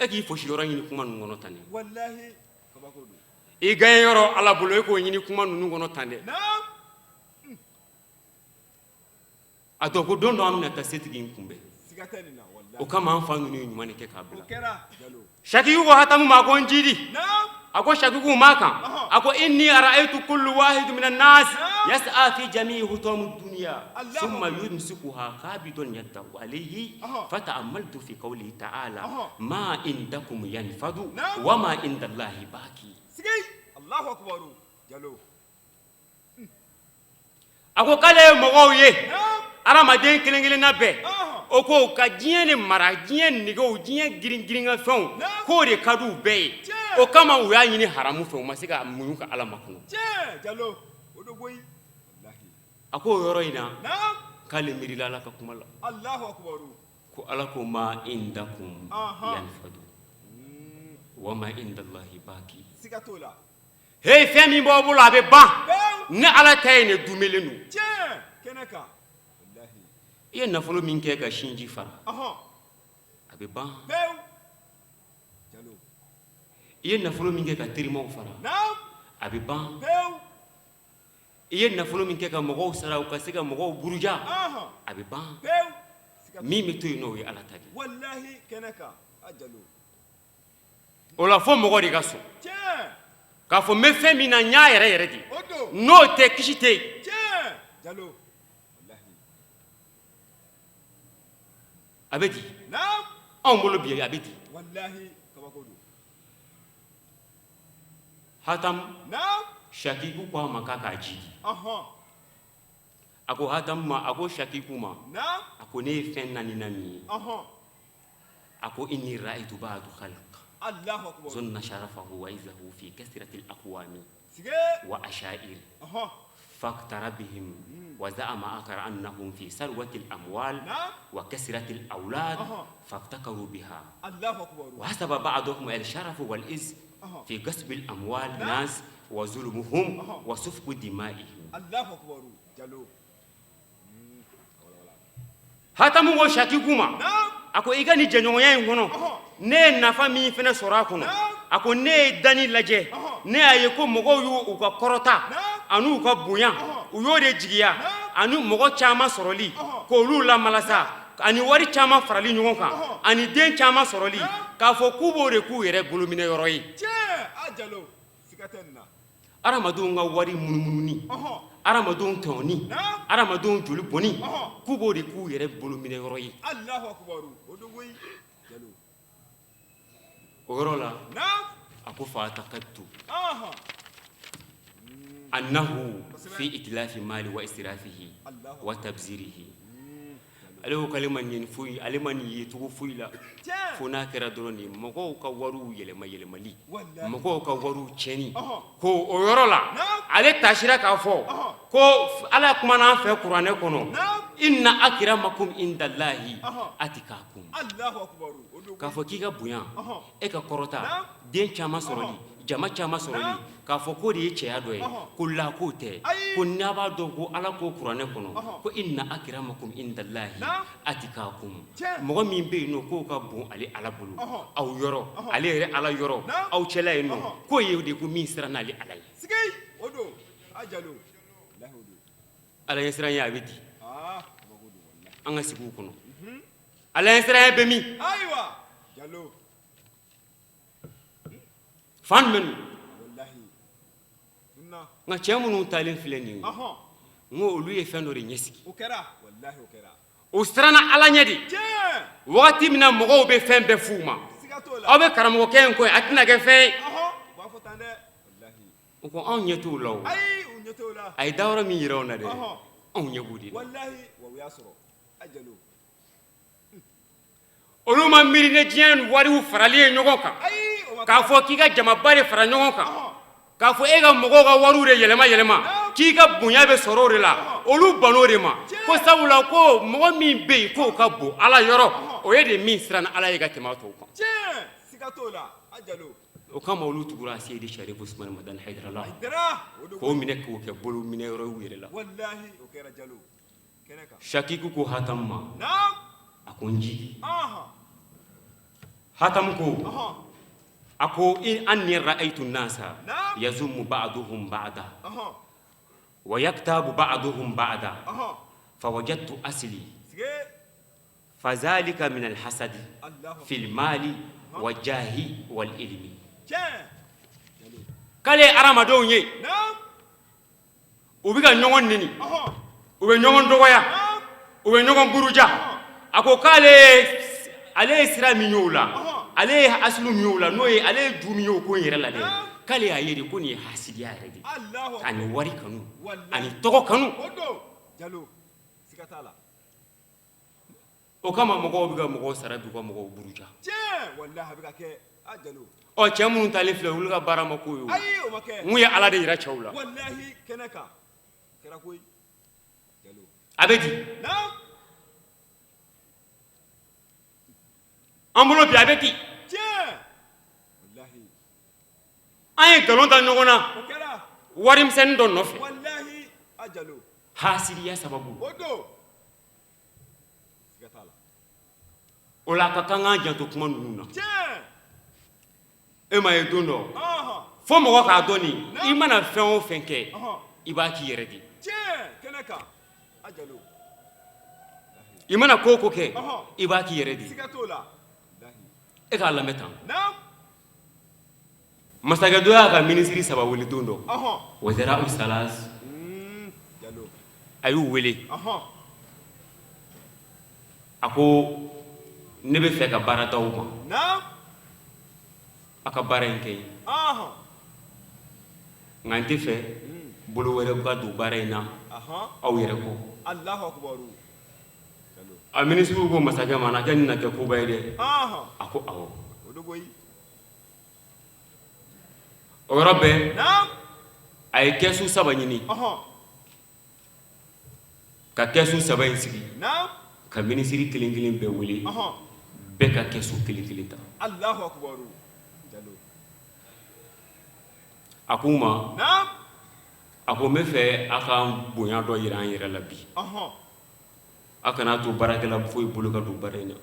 E k'i fosi yɔrɔ ɲini kuma ninnu kɔnɔ tan dɛ. Walahi, kabako don. I gaɲɛ yɔrɔ Ala bolo, e k'o ɲini kuma ninnu kɔnɔ tan dɛ. A dɔn ko don dɔ an bɛna taa setigi in kunbɛn. O kama an fa ninnu ye ɲuman de kɛ k'a bila. Shakiku ko Hatamu ma, ko n jidi. A ko Shakiku ma kan, a ko inni ra'aytu kullu wahid min an-nas yas'a fi jami'i hutam ad-dunya thumma yumsikuha qabidun yadahu alayhi fata'ammaltu fi qawlihi ta'ala ma indakum yanfadu wa ma inda Allahi baqi. Allahu akbar Jalo. A ko k'ale ye mɔgɔw ye, adamaden kelen kelenna bɛɛ, o ko ka diɲɛ ni mara, diɲɛ negew, diɲɛ girin girinka fɛnw, k'o de ka di u bɛɛ ye. O kama u y'a ɲini haramu fɛ, u ma se ka muɲu ka Ala makɔnɔ. A ko o yɔrɔ in na, k'ale miirila Ala ka kuma la, ko Ala ko ma indakum yanfadu wa ma indallahi baki. Hey, fɛn min b'aw bolo, a bɛ ban, ni Ala ta ye, nin dumelen don. I ye nafolo min kɛ ka sinji fara, a bɛ ban. I ye nafolo min kɛ ka terimaw fara, a bɛ ban. I ye nafolo min kɛ ka mɔgɔw sara u ka se ka mɔgɔw buruja, a bɛ ban. Min bɛ to yen, n'o ye Ala ta de ye. O la, fo mɔgɔ de ka sɔn k'a fɔ n bɛ fɛn min na, n y'a yɛrɛ yɛrɛ de, n'o tɛ, kisi tɛ yen. A bɛ di anw bolo bi, a bɛ di. Hatam, Shakiku ko a ma k'a k'a jidi. A ko Hatam ma, a ko Shakiku ma, a ko ne ye fɛn naaninan min ye, a ko inni ra'aytu ba'du khalq zunna sharafahu wa izzahu fi kasrati al-aqwami wa ashair fagtarra bihim wa za'ama akhar annahum fi sarwati al-amwal wa kasrati al-awlad faftakaru biha wa hasaba ba'duhum al-sharaf wal izz fi gasb al-amwal nas wa zulmuhum wa sufku dima'ihim. Hatamu ko Shakiku ma, a ko i ka nin jɛɲɔgɔnya in kɔnɔ, ne ye nafa min fana sɔrɔ a kɔnɔ, a ko ne ye danni lajɛ, ne y'a ye ko mɔgɔw y'u ka kɔrɔta an'u ka bonya, u y'o de jigiya ani mɔgɔ caman sɔrɔli k'olu lamalasa ani wari caman farali ɲɔgɔn kan ani den caman sɔrɔli, k'a fɔ k'u b'o de k'u yɛrɛ bolominɛ yɔrɔ ye. Adamadenw ka wari munumununi, adamadenw tɔɲɔni, adamadenw joli bɔnni, k'u b'o de k'u yɛrɛ bolominɛ yɔrɔ ye. O yɔrɔ la, a ko fa atakadtu annahu fi itlafi mali wa israfihi wa tabzirihi. Ale ko k'ale ma nin foyi, ale ma nin ye cogo foyi la, fo n'a kɛra dɔrɔn nin mɔgɔw ka wariw yɛlɛma yɛlɛmali, mɔgɔw ka wariw tiɲɛni. Ko o yɔrɔ la, ale tasira k'a fɔ ko Ala kumana an fɛ kuranɛ kɔnɔ, inna akramakum indallahi atikakum, k'a fɔ k'i ka bonya, e ka kɔrɔta, den caman sɔrɔli, jama caman sɔrɔli, k'a fɔ k'o de ye cɛya dɔ ye, ko la k'o tɛ. Ko n'a b'a dɔn ko Ala ko kuranɛ kɔnɔ ko inna akramakum indallahi atikakum, mɔgɔ min bɛ yen nɔ k'o ka bon ale Ala bolo aw yɔrɔ, ale yɛrɛ Ala yɔrɔ aw cɛla yen nɔ, k'o ye de ko min siranna ale Ala ye. Ala ɲɛsiranya a bɛ di an ka sigiw kɔnɔ? Ala ɲɛsiranya bɛ min? Fan jumɛn? Nka cɛ minnu taalen filɛ nin ye, n ko olu ye fɛn dɔ de ɲɛsigi. U siranna Ala ɲɛ de. Wagati min na mɔgɔw bɛ fɛn bɛɛ f'u ma, aw bɛ karamɔgɔkɛ in kɔ a tɛna kɛ fɛn ye, u ko anw ɲɛ t'o la. O a ye dayɔrɔ min jira anw na dɛ, anw ɲɛ b'o de la. Olu ma miiri ni diɲɛ wariw farali ye ɲɔgɔn kan, k'a fɔ k'i ka jamaba de fara ɲɔgɔn kan, k'a fɔ e ka mɔgɔw ka wariw de yɛlɛma yɛlɛma, k'i ka bonya bɛ sɔrɔ o de la. Olu ban'o de ma, ko sabula ko mɔgɔ min bɛ yen k'o ka bon Ala yɔrɔ, o ye de min siranna Ala ye ka tɛmɛ tɔw kan. O kama olu tugura Seyidi Sarifu Usumani Madani Hayidara la, k'o minɛ k'o kɛ bolo minɛ yɔrɔ y'u yɛrɛ la. Shakiku ko Hatamu ma, a ko n jigi. Hatamu ko, a ko anni ra'aytu nasa yazummu ba'duhum ba'da wa yaktabu ba'duhum ba'da fawajadtu asli. Fazalika minal hasadi fil mali wa jahi wal ilmi k'ale ye hadamadenw ye u bɛ ka ɲɔgɔn neni u bɛ ɲɔgɔn dɔgɔya u bɛ ɲɔgɔn buruja a ko k'ale ale ye sira min y'o la ale ye asulu min y'o la n'o ye ale ye ju min y'o ko in yɛrɛ la dɛ k'ale y'a ye de ko nin ye hasidiya yɛrɛ de ani wari kanu ani tɔgɔ kanu o kama mɔgɔw bɛ ka mɔgɔw sara bi ka mɔgɔw buruja ɔ cɛ minnu talen filɛ olu ka baara ma k'o ye o n ye ala de yira cɛw la a bɛ di an bolo bi a bɛ di an ye nkalon da ɲɔgɔn na warimisɛnnin dɔ nɔfɛ hasidiya sababu o la a ka kan k'an janto kuma ninnu na e m'a ye don dɔ fo mɔgɔ k'a dɔn nin i mana fɛn o fɛn kɛ i b'a k'i yɛrɛ de i mana ko o ko kɛ i b'a k'i yɛrɛ de e k'a lamɛn tan Masakɛ dɔ y'a ka minisiri saba wele don dɔ wazara salas a y'u wele a ko ne bɛ fɛ ka baara d'aw ma a ka baara in kɛ ye nka n tɛ fɛ bolo wɛrɛ ka don baara in na aw yɛrɛ kɔ a minisiriw ko masakɛ ma na kɛ nin na kɛ koba ye dɛ a ko awɔ o yɔrɔ bɛɛ a ye kɛsu saba ɲini ka kɛsu saba in sigi ka minisiri kelen kelen bɛɛ wele bɛɛ ka kɛsu kelen kelen ta a ko u ma a ko n bɛ fɛ a ka bonya dɔ jira an yɛrɛ la bi A kana to baarakɛla foyi bolo ka don baara in na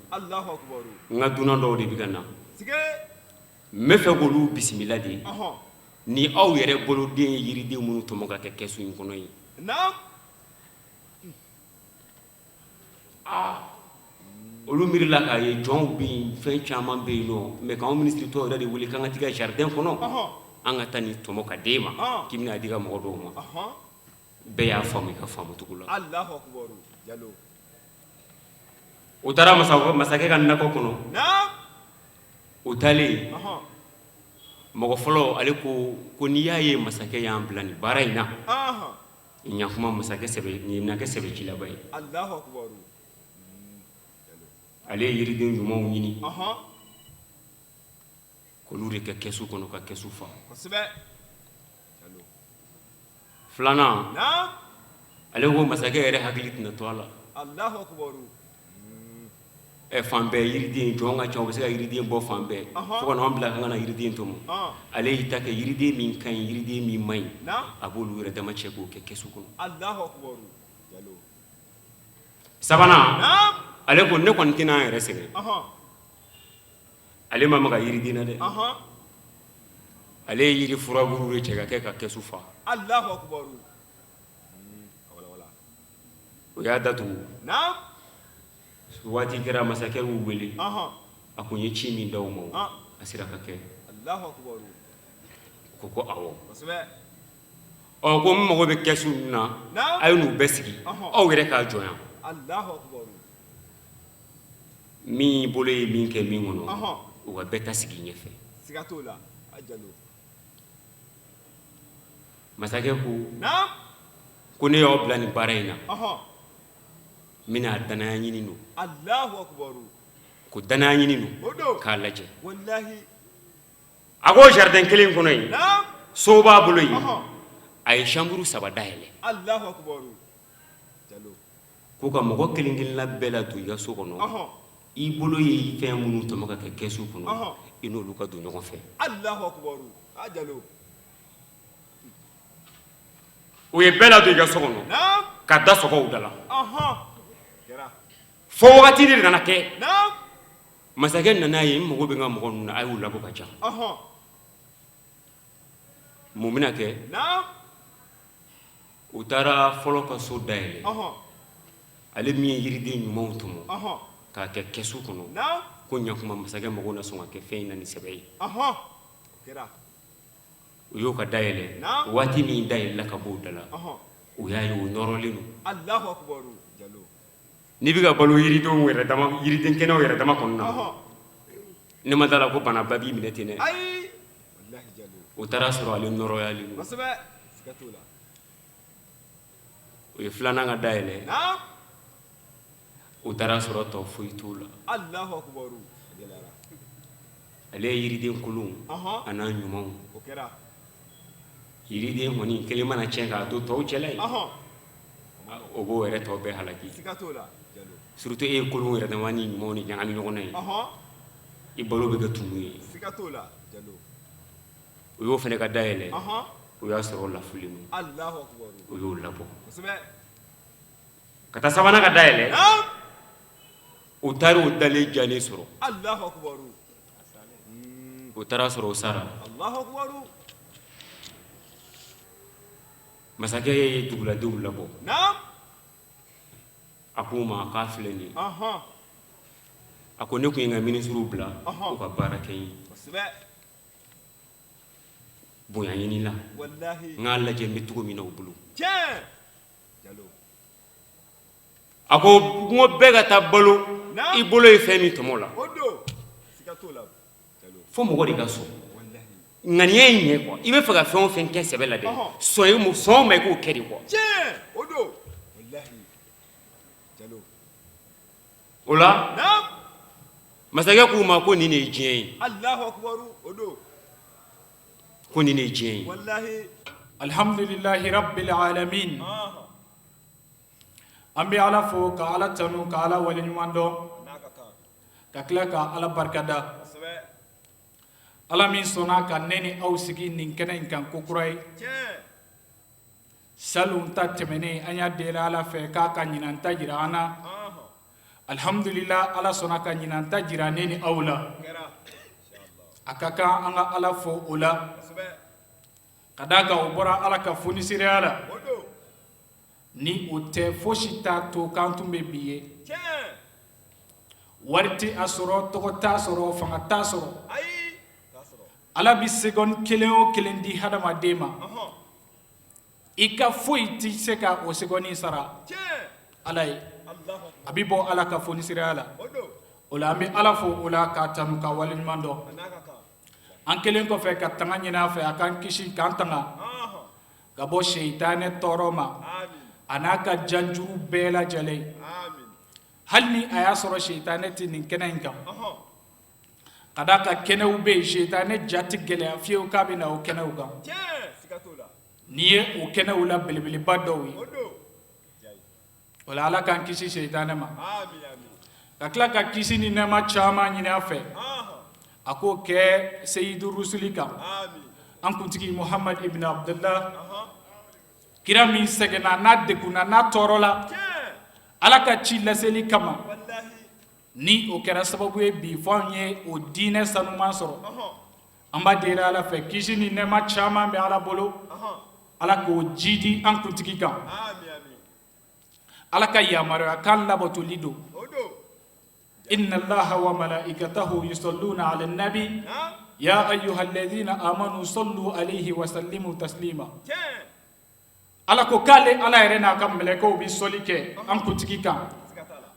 n ka dunan dɔw de bɛ ka na n bɛ fɛ k'olu bisimila de ni aw yɛrɛ boloden ye yiriden minnu tɔmɔ ka kɛ kɛsu in kɔnɔ ye aa olu miirila k'a ye jɔnw bɛ yen fɛn caman bɛ yen nɔ mais k'anw minisiri tɔw yɛrɛ de wele k'an ka t'i ka jardin kɔnɔ an ka taa nin tɔmɔ ka d'e ma k'i bɛna di ka mɔgɔ dɔw ma Bɛɛ y'a faamu i ka faamucogo la u taara masakɛ ka nakɔ kɔnɔ u taalen mɔgɔ fɔlɔ ale ko ko n'i y'a ye masakɛ y'an bila nin baara in na ɲakuma masakɛ nin na kɛ sɛbɛ ci laban ye ale ye yiriden ɲumanw ɲini k'olu de kɛ kɛsu kɔnɔ ka kɛsu fa filanan ale ko masakɛ yɛrɛ hakili tɛna to a la ɛ fan bɛɛ yiriden jɔn ka ca u bɛ se ka yiriden bɔ fan bɛɛ fo ka n'an bila k'an ka na yiriden tɔmɔ ale y'i ta kɛ yiriden min ka ɲi yiriden min man ɲi a b'olu yɛrɛ dama cɛ k'o kɛ kɛsu kɔnɔ sabanan ale ko ne kɔni tɛna an yɛrɛ sɛgɛn Ale ma maga yiriden na dɛ ale ye yiri furaburu de cɛ ka kɛ ka kɛsu fa o y'a datugu waati kɛra masakɛ y'u wele a ko n ye ci min d'aw ma a sera ka kɛ ko ko awɔ ɔ ko n mago bɛ kɛsu ninnu na a ye n'u bɛɛ sigi aw yɛrɛ k'a jɔ yan Min bolo ye min kɛ min kɔnɔ u ka bɛɛ ta sigi ɲɛfɛ masakɛ ko ko ne y'aw bila nin baara in na n bɛna dannaya ɲini don ko dannaya ɲini don k'a lajɛ a ko jardin kelen kɔnɔ yen so b'a bolo yen a ye chambre saba dayɛlɛ Ko ka mɔgɔ kelen kelenna bɛɛ ladon i ka so kɔnɔ i bolo ye fɛn minnu tɔmɔ ka kɛ kɛsu kɔnɔ i n'olu ka don ɲɔgɔn fɛ u ye bɛɛ ladon i ka so kɔnɔ ka da sɔgɔ u da la fo wagati de nana kɛ masakɛ nana ye n mago bɛ n ka mɔgɔ ninnu na a y'u labɔ ka ca mun bɛna kɛ U taara fɔlɔ ka so dayɛlɛ ale min ye yiriden ɲumanw tɔmɔ K'a kɛ kɛsu kɔnɔ ko ɲakuma masakɛ mago na sɔn ka kɛ fɛn in na ni sɛbɛ ye. U y'o ka da yɛlɛ. Waati min da yɛlɛla ka b'o da la, u y'a ye o nɔrɔlen don. N'i bɛ ka balo yiridenw yɛrɛ dama, yiriden kɛnɛw yɛrɛ dama kɔnɔna na, ne ma d'a la ko banaba b'i minɛ ten dɛ. O taara sɔrɔ ale nɔrɔyalen don. U ye filanan ka da yɛlɛ, o taara sɔrɔ tɔ foyi t'o la. Ale ye yiriden kolon a n'a ɲumanw. Yiriden kɔni kelen mana tiɲɛ k'a to tɔw cɛla yen, o b'o yɛrɛ tɔ bɛɛ halaki. Surtout e ye kolon yɛrɛ dama ni ɲumanw ni ɲagami ɲɔgɔn na ye, i balo bɛ kɛ tumu ye. U y'o fana ka da yɛlɛ, o y'a sɔrɔ lafulen don. U y'o labɔ ka taa sabanan ka da yɛlɛ. U taara o dalen jalen sɔrɔ. O taara sɔrɔ o sara. Masakɛ ye duguladenw labɔ. A ko u ma k'a filɛ nin ye. A ko ne tun ye n ka minisiriw bila u ka baara kɛ n ye bonya ɲini la, n k'a lajɛ n bɛ cogo min na u bolo. A ko n ko bɛɛ ka taa balo i bolo ye fɛn min tɔmɔ la. Fo mɔgɔ de ka sɔn ŋaniya in ɲɛ quoi. I bɛ fɛ ka fɛn o fɛn kɛ sɛbɛ la dɛ, sɔn sɔn ma i k'o kɛ de quoi. O la masakɛ k'u ma ko nin de ye diɲɛ ye, ko nin de ye diɲɛ ye. Alhamdulilahi rabbil alamin. An bɛ Ala fo ka Ala tanu ka Ala waleɲuman dɔn ka tila ka Ala barikada. Ala min sɔnna ka ne ni aw sigi nin kɛnɛ in kan ko kura ye. Salon ta tɛmɛnen, an y'a deli Ala fɛ k'a ka ɲinan ta jira an na. Alihamdulila, Ala sɔnna ka ɲinan ta jira ne ni aw la. A ka kan an ka Ala fo o la, ka d'a kan o bɔra Ala ka fonisireya la. Ni o tɛ, fosi t'a to k'an tun bɛ bi ye. Wari tɛ a sɔrɔ, tɔgɔ t'a sɔrɔ, fanga t'a sɔrɔ. Ala bɛ seconde kelen o kelen di hadamaden ma, i ka foyi tɛ se ka o seconde sara Ala ye. A bɛ bɔ Ala ka fonisireya la. O la an bɛ Ala fo o la, k'a tanu, ka waleɲuman dɔn. An kɛlen kɔfɛ ka tanga ɲini a fɛ, a k'an kisi, k'an tanga ka bɔ seyitanɛ tɔɔrɔ ma a n'a ka janjuru bɛɛ lajɛlen. Hali ni a y'a sɔrɔ seyitanɛ tɛ nin kɛnɛ in kan, ka d'a kan kɛnɛw bɛ yen, seyitanɛ ja tɛ gɛlɛya fiyewu k'a bɛ na o kɛnɛw kan. N'i ye o kɛnɛw la belebeleba dɔw ye. O la Ala k'an kisi seyitanɛ ma, ka tila ka kisi ni nɛɛma caman ɲini a fɛ, a k'o kɛ seyidu rusuli kan, an kuntigi Muhamad ibn Abdullah, kira min sɛgɛnna n'a degunna n'a tɔɔrɔla Ala ka ci laseli kama, ni o kɛra sababu ye bi fo an ye o diinɛ sanuman sɔrɔ. An b'a deli Ala fɛ, kisi ni nɛɛma caman bɛ Ala bolo, Ala k'o jidi an kuntigi kan. Ala ka yamaruya kan labatoli don. Inna allaha wa malaikatahu yusalluna ala nabi ya ayyuhalladhina amanu sallu alayhi wa sallimu taslima. Ala ko k'ale Ala yɛrɛ n'a ka mɛlɛkɛw bɛ sɔli kɛ an kuntigi kan.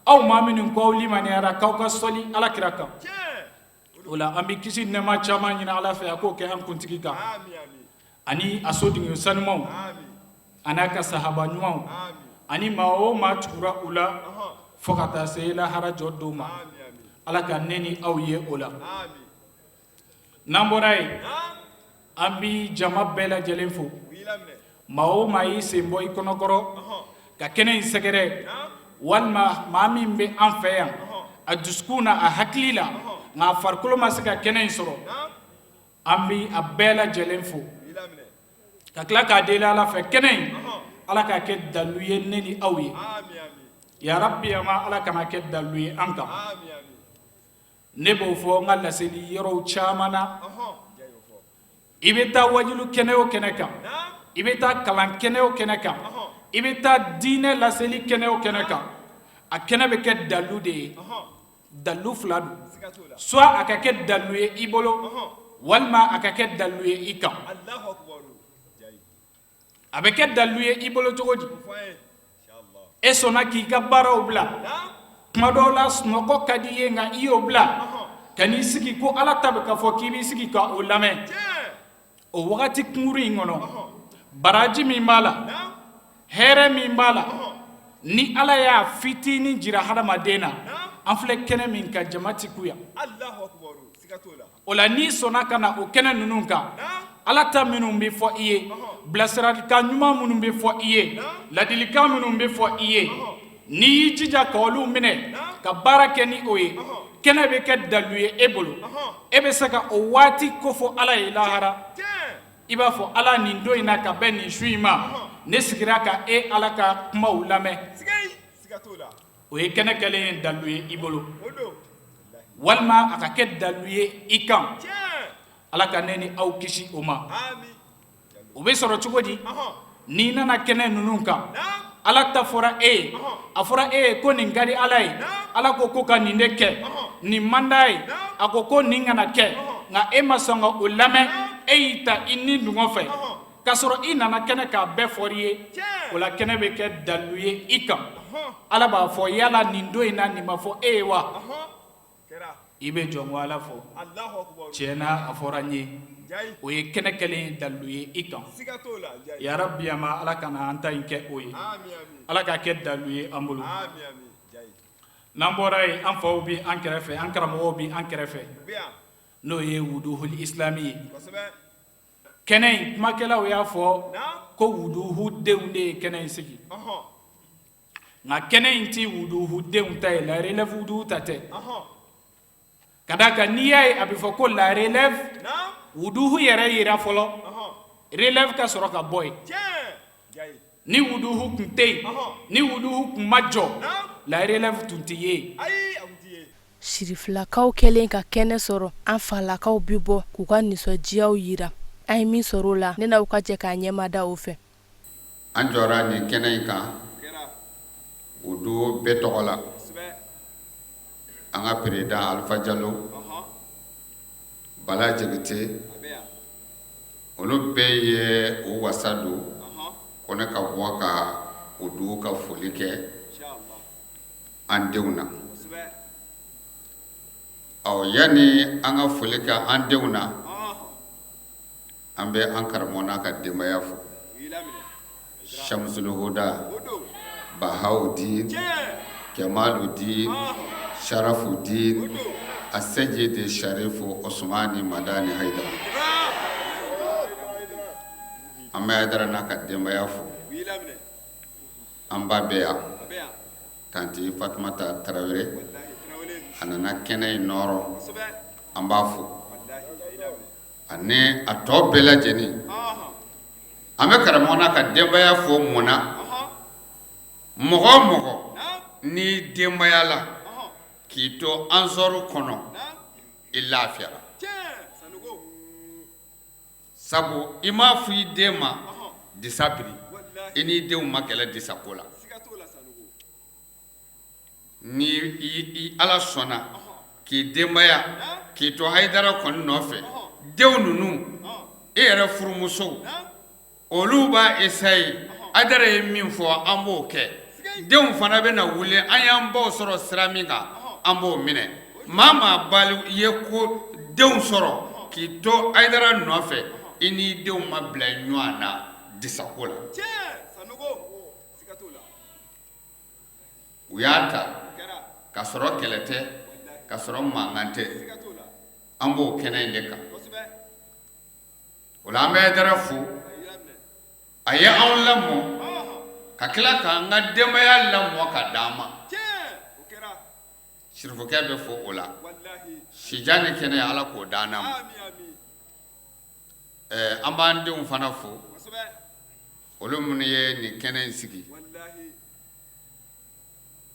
Aw maa minnu ko aw limaniyara, k'aw ka sɔli Ala kira kan. O la an bɛ kisi nɛɛma caman ɲini Ala fɛ, a k'o kɛ an kuntigi kan ani a soden sanumanw a n'a ka sahaba ɲumanw ani maa o maa tugura u la fo ka taa se lahara jɔ don ma. Ala ka ne ni aw ye o la. N'an bɔra yen, an bɛ jama bɛɛ lajɛlen fo. Maa o maa y'i sen bɔ i kɔnɔkɔrɔ ka kɛnɛ in sɛgɛrɛ, walima maa min bɛ an fɛ yan a dusukun na, a hakili la, nka a farikolo ma se ka kɛnɛ in sɔrɔ, an bɛ a bɛɛ lajɛlen fo, ka tila k'a deli Ala fɛ, kɛnɛ in, Ala k'a kɛ dalu ye ne ni aw ye. Ya rabbi, ama Ala kana kɛ dalu ye an kan. Ne b'o fɔ n ka laseli yɔrɔw caman na. I bɛ taa wajulu kɛnɛ o kɛnɛ kan, i bɛ taa kalan kɛnɛ o kɛnɛ kan, i bɛ taa diinɛ laseli kɛnɛ o kɛnɛ kan, a kɛnɛ bɛ kɛ dalu de ye. Dalu fila don, soit a ka kɛ dalu ye i bolo, walima a ka kɛ dalu ye i kan. A bɛ kɛ dalu ye i bolo cogo di? E sɔnna k'i ka baaraw bila, tuma dɔw la sunɔgɔ ka di i ye, nka i y'o bila ka n'i sigi ko Ala ta bɛ ka fɔ, k'i b'i sigi ka o lamɛn. O wagati kunkurun in kɔnɔ, baraji min b'a la, hɛrɛ min b'a la, ni Ala y'a fitinin jira hadamaden na, an filɛ kɛnɛ min kan, jama ti kun yan. O la, n'i sɔnna ka na o kɛnɛ ninnu kan, Ala ta minnu bɛ fɔ i ye, bilasiralikan ɲuman minnu bɛ fɔ i ye, ladilikan minnu bɛ fɔ i ye, n'i y'i jija ka olu minɛ ka baara kɛ ni o ye, kɛnɛ bɛ kɛ dalu ye e bolo. E bɛ se ka o waati kofɔ Ala ye lahara. I b'a fɔ Ala, nin don in na, ka bɛn nin su in ma, ne sigira ka e Ala ka kumaw lamɛn. O ye kɛnɛ kɛlen ye dalu ye i bolo, walima a ka kɛ dalu ye i kan. Ala ka ne ni aw kisi o ma. O bɛ sɔrɔ cogo di? N'i nana kɛnɛ ninnu kan, Ala ta fɔra e ye, a fɔra e ye ko nin ka di Ala ye, Ala ko ko ka nin de kɛ, nin man d'a ye, a ko ko nin kana kɛ, nka e ma sɔn ka o lamɛn, e y'i ta i ni dungɔ fɛ, k'a sɔrɔ i nana kɛnɛ k'a bɛɛ fɔr'i ye. O la, kɛnɛ bɛ kɛ dalu ye i kan. Ala b'a fɔ, yala nin don in na, nin ma fɔ e ye wa? I bɛ jɔ ko Ala fɔ, tiɲɛ na, a fɔra n ye. O ye kɛnɛ kɛlen ye dalu ye i kan. Yarabi, an ma Ala kana an ta in kɛ o ye. Ala k'a kɛ dalu ye an bolo. N'an bɔra yen, an faw bɛ an kɛrɛfɛ, an karamɔgɔw bɛ an kɛrɛfɛ, n'o ye Wuduhul Islami ye. Kɛnɛ in kumakɛlaw y'a fɔ ko Wuduhu denw de ye kɛnɛ in sigi, nka kɛnɛ in tɛ Wuduhu denw ta ye, la relève Wuduhu ta tɛ. Ka d'a kan, n'i y'a ye a bɛ fɔ ko la relève, Wuduhu yɛrɛ yera fɔlɔ, relève ka sɔrɔ ka bɔ yen. Ni Wuduhu tun tɛ yen, ni Wuduhu tun ma jɔ, la relève tun tɛ ye yen. Sirifilakaw kɛlen ka kɛnɛ sɔrɔ, an falakaw bɛ bɔ k'u ka nisɔndiyaw jira. An ye min sɔrɔ o la, ne n'aw ka jɛ k'a ɲɛmada o fɛ. An jɔra nin kɛnɛ in kan Wuduhu bɛɛ tɔgɔ la, an ka président Alifa Jalo, Bala Jakite, olu bɛɛ ye u wasa don ko ne ka bɔ ka Wuduhu ka foli kɛ an denw na. Ɔ, yanni an ka foli kɛ an denw na, an bɛ an karamɔgɔ n'a ka denbaya fo, Shamsuluhuda, Bahawudin, Kemaludin, Sharafudin, Asejidi Sharifu Osumani Madani Hayidara. An bɛ Hayidara n'a ka denbaya fo. An ba bɛ yan, tanti Fatumata Tarawele, a nana kɛnɛ in nɔɔrɔ, an b'a fo ani a tɔ bɛɛ lajɛlen. An bɛ karamɔgɔ n'a ka denbaya fo. Mun na? Mɔgɔ o mɔgɔ n'i denbaya la k'i to ansɔri kɔnɔ, i lafiyara, sabu i m'a fɔ i den ma disa biri, i n'i denw ma kɛlɛ disako la. Ni i Ala sɔnna k'i denbaya k'i to Hayidara kɔni nɔfɛ, denw ninnu, e yɛrɛ furumusow, olu b'a essayer Hayidara ye min fɔ, an b'o kɛ. Denw fana bɛna wuli, an y'an baw sɔrɔ sira min kan, an b'o minɛ. Maa maa bali ye ko denw sɔrɔ k'i to Hayidara nɔfɛ, i n'i denw ma bila ɲɔgɔn na disako la. U y'a ta ka sɔrɔ kɛlɛ tɛ, ka sɔrɔ mankan tɛ. An b'o kɛnɛ in de kan. O la, an bɛ Hayidara fo, a ye anw lamɔ ka tila k'an ka denbaya lamɔ ka d'an ma. Sirifukɛ bɛ fo o la. Sijan ni kɛnɛya, Ala k'o d'an ma. An b'an denw fana fo, olu minnu ye nin kɛnɛ in sigi.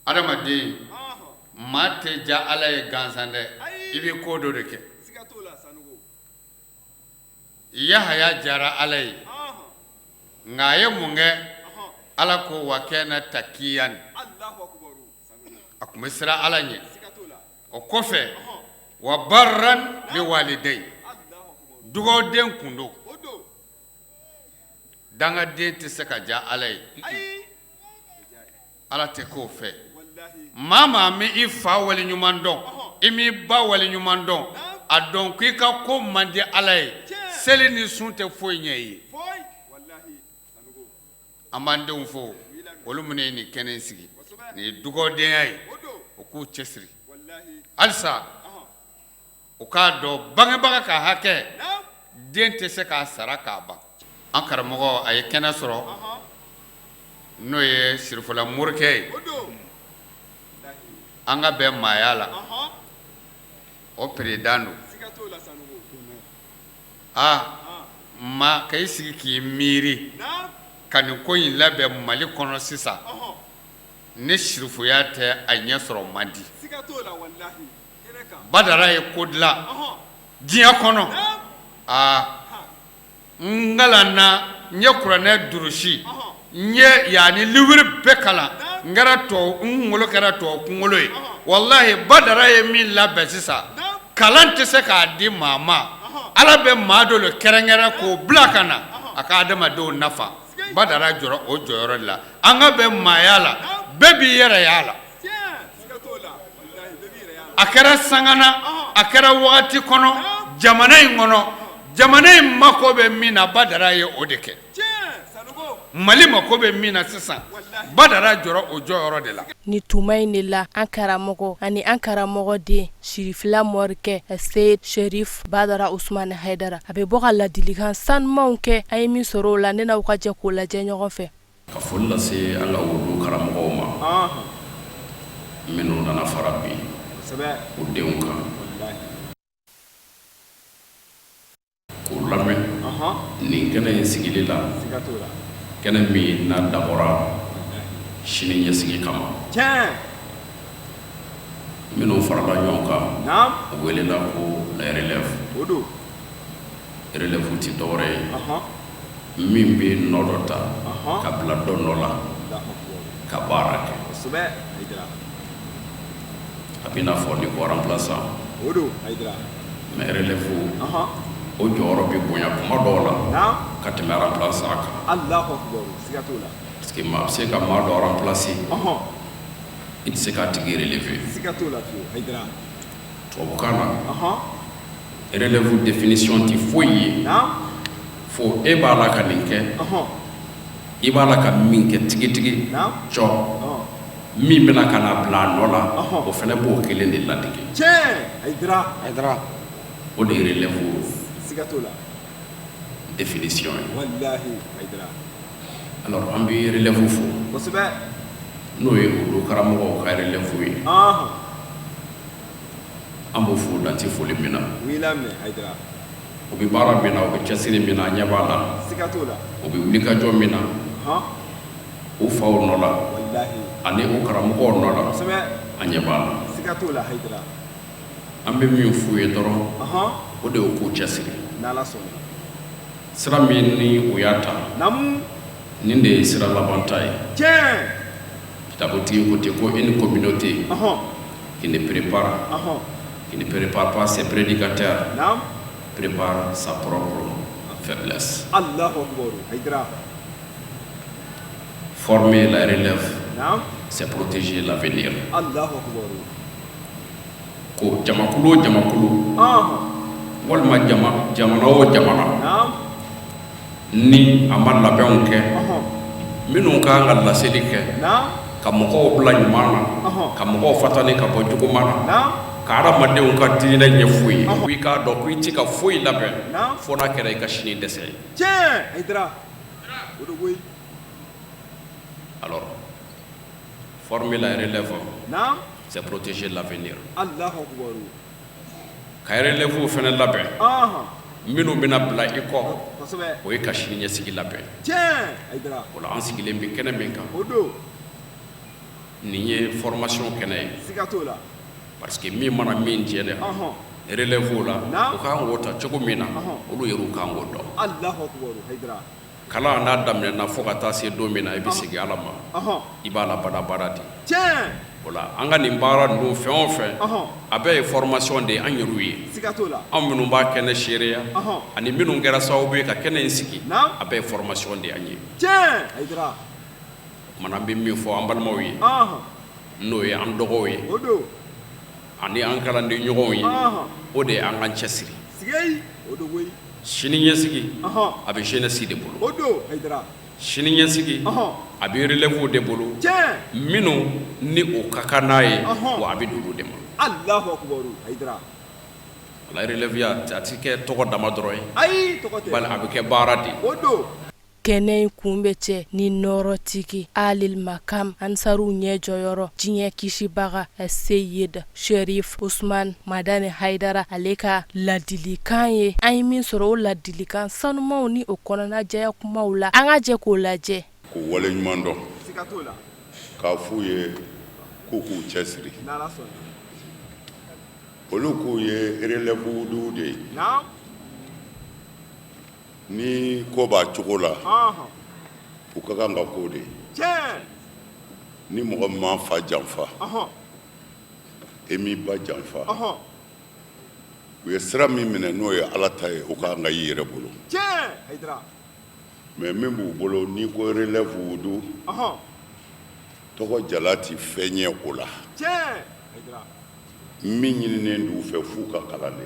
Adamaden, maa tɛ diya Ala ye gansan dɛ, i bɛ ko dɔ de kɛ. Yahaya diyara Ala ye, nka a ye mun kɛ? Ala ko wa kana takiyan, a tun bɛ siran Ala ɲɛ. O kɔfɛ wa barran bi walidayi, dugawuden kun don. Dangaden tɛ se ka diya Ala ye, Ala tɛ k'o fɛ. Maa maa ma i fa wale ɲuman dɔn, i m'i ba wale ɲuman dɔn, a dɔn ko i ka ko man di Ala ye. Seli ni sun tɛ foyi ɲɛ i ye. An b'an denw fo, olu minnu ye nin kɛnɛ in sigi, nin ye dugawudenya ye, u k'u cɛsiri halisa. U k'a dɔn bangebaga ka hakɛ den tɛ se k'a sara k'a ban. An karamɔgɔ a ye kɛnɛ sɔrɔ n'o ye sirifula morikɛ ye, an ka bɛn maaya la, o peredan don. Aa maa ka i sigi k'i miiri ka nin ko in labɛn Mali kɔnɔ sisan, ni sirifuya tɛ a ɲɛ sɔrɔ man di. Badara ye ko dilan diɲɛ kɔnɔ aa n kalanna n ye kuranɛ durusi n ye yaani livre bɛɛ kalan n kɛra tɔ n kunkolo kɛra tɔ kunkolo ye walahi Badara ye min labɛn sisan kalan tɛ se k'a di maa ma Ala bɛ maa dɔ de kɛrɛnkɛrɛn k'o bila ka na a ka adamadenw nafa Badara jɔra o jɔyɔrɔ de la an ka bɛn maaya la bɛɛ b'i yɛrɛ y'a la a kɛra sanga na a kɛra wagati kɔnɔ jamana in kɔnɔ jamana in mako bɛ min na Badara ye o de kɛ Mali mako bɛ min na sisan Badara jɔra o jɔyɔrɔ de la. Ni tuma in de la an karamɔgɔ ani an karamɔgɔ den Sirifila morikɛ Seyid Sherif Badara Usumani Hayidara a bɛ bɔ ka ladilikan sanumanw kɛ an ye min sɔrɔ o la ne n'aw ka jɛ k'o lajɛ ɲɔgɔn fɛ. Ka foli lase an ka wulu karamɔgɔw ma minnu nana fara bi u denw kan k'u lamɛn nin kɛnɛ in sigili la, kɛnɛ min n'a dabɔra sini ɲɛsigi kama. Minnu farala ɲɔgɔn kan, u welela ko la relève. Relève tɛ dɔwɛrɛ ye min bɛ nɔ dɔ ta ka bila dɔ nɔ la ka baara kɛ. A bɛ n'a fɔ ni ko remplaçant, mais relève o jɔyɔrɔ bɛ bonya kuma dɔw la ka tɛmɛ remplaçant kan, parce que maa bɛ se ka maa dɔ remplacer, i tɛ se k'a tigi relever. Tubabukan na, relève définition tɛ foyi ye fo e b'a la ka nin kɛ, i b'a la ka min kɛ tigitigi cɔ min bɛna ka na bila a nɔ la, o fana b'o kelen de ladege. O de ye relève définition ye. Alors an bɛ relève fo, n'o ye olu karamɔgɔw ka relève ye. An b'o fo dan tɛ foli min na. U bɛ baara min na, u bɛ cɛsiri min na, an ɲɛ b'a la. U bɛ wulikajɔ min na u faw nɔ la ani u karamɔgɔw nɔ la, an ɲɛ b'a la. An bɛ min f'u ye dɔrɔn, o de ye u k'u cɛsiri. Sira min ni u y'a ta, nin de ye sira labanta ye. Kitabutigi ko ten ko une communauté qui ne prépare qui ne prépare pas ses prédicateurs prépare sa propre faiblesse. Former la relève, c'est protéger l'avenir. Ko jamakulu o jamakulu walima jamana o jamana ni a ma labɛnw kɛ minnu ka kan ka laseli kɛ ka mɔgɔw bila ɲuman na, ka mɔgɔw fatani ka bɔ juguman na, ka hadamadenw ka diinɛ ɲɛf'u ye, ko i k'a dɔn ko i tɛ ka foyi labɛn fo n'a kɛra i ka sini dɛsɛ ye. Alors former la relève, c'est protéger l'avenir. Ka relève fana labɛn minnu bɛna bila i kɔ, o ye ka sini ɲɛsigi labɛn. O la an sigilen bɛ kɛnɛ min kan, nin ye formation kɛnɛ ye, parce que min mana min tiɲɛ relève la, u ka kan k'o ta cogo min na, olu yɛrɛ ka kan k'o dɔn. Kalan n'a daminɛna fo ka taa se don min na i bɛ segin Ala ma, i b'a la badabada de. O la an ka nin baara ninnu fɛn o fɛn, a bɛɛ ye formation de ye an yɛrɛw ye, siga t'o la, anw minnu b'a kɛnɛ seereya, ani minnu kɛra sababu ye ka kɛnɛ in sigi, a bɛɛ ye formation de ye an ye, tiɲɛ Hayidara, o tuma na an bɛ min fɔ an balimaw ye, n'o ye an dɔgɔw ye, o don, ani an kalanden ɲɔgɔnw ye, o de ye an k'an cɛsiri, sigeyi, o don koyi, sini ɲɛsigi a bɛ jeunesse de bolo, o don Hayidara. Sini ɲɛsigi a bɛ relève de bolo minnu ni o ka kan n'a ye wa a bɛ d'olu de ma Alahu akibaru Hayidara la relève a tɛ kɛ tɔgɔ dama dɔrɔn ye ayi tɔgɔ tɛ bali a bɛ kɛ baara de ye o don Kɛnɛ in kun bɛ cɛ ni nɔɔrɔtigi Alil Makam Ansaruw ɲɛ jɔyɔrɔ diɲɛ kisibaga Seyid Sherif Usman Madani Hayidara ale ka ladilikan ye an ye min sɔrɔ o ladilikan sanumanw ni o kɔnɔnajɛya kumaw la an ka jɛ k'o lajɛ k'u waleɲuman dɔn k'a f'u ye k'u k'u cɛsiri olu k'u ye relève duw de ye ni ko b'a cogo la u ka kan ka k'o de ye ni mɔgɔ min m'a fa janfa e m'i ba janfa u ye sira min minɛ n'o ye ala ta ye o ka kan ka y'i yɛrɛ bolo mais min b'u bolo n'i ko relève wudu tɔgɔ jala tɛ fɛn ɲɛ o la min ɲininen d'u fɛ f'u ka kalan de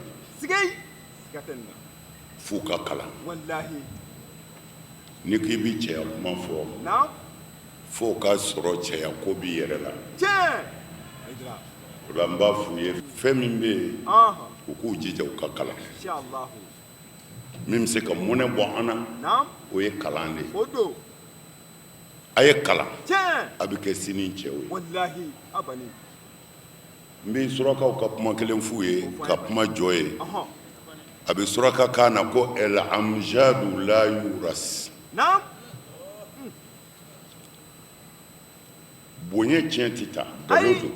f'u ka kalan n'i k'i bɛ cɛya kuma fɔ f'o ka sɔrɔ cɛya ko b'i yɛrɛ la o la n b'a f'u ye fɛn min bɛ yen u k'u jija u ka kalan min bɛ se ka mɔnɛ bɔ an na o ye kalan de ye a ye kalan a bɛ kɛ sini cɛw ye n bɛ surakaw ka kuma kelen f'u ye ka kuma jɔ ye a bɛ surakakan na ko el amjadu la yuras bonya tiɲɛ tɛ ta nkalon don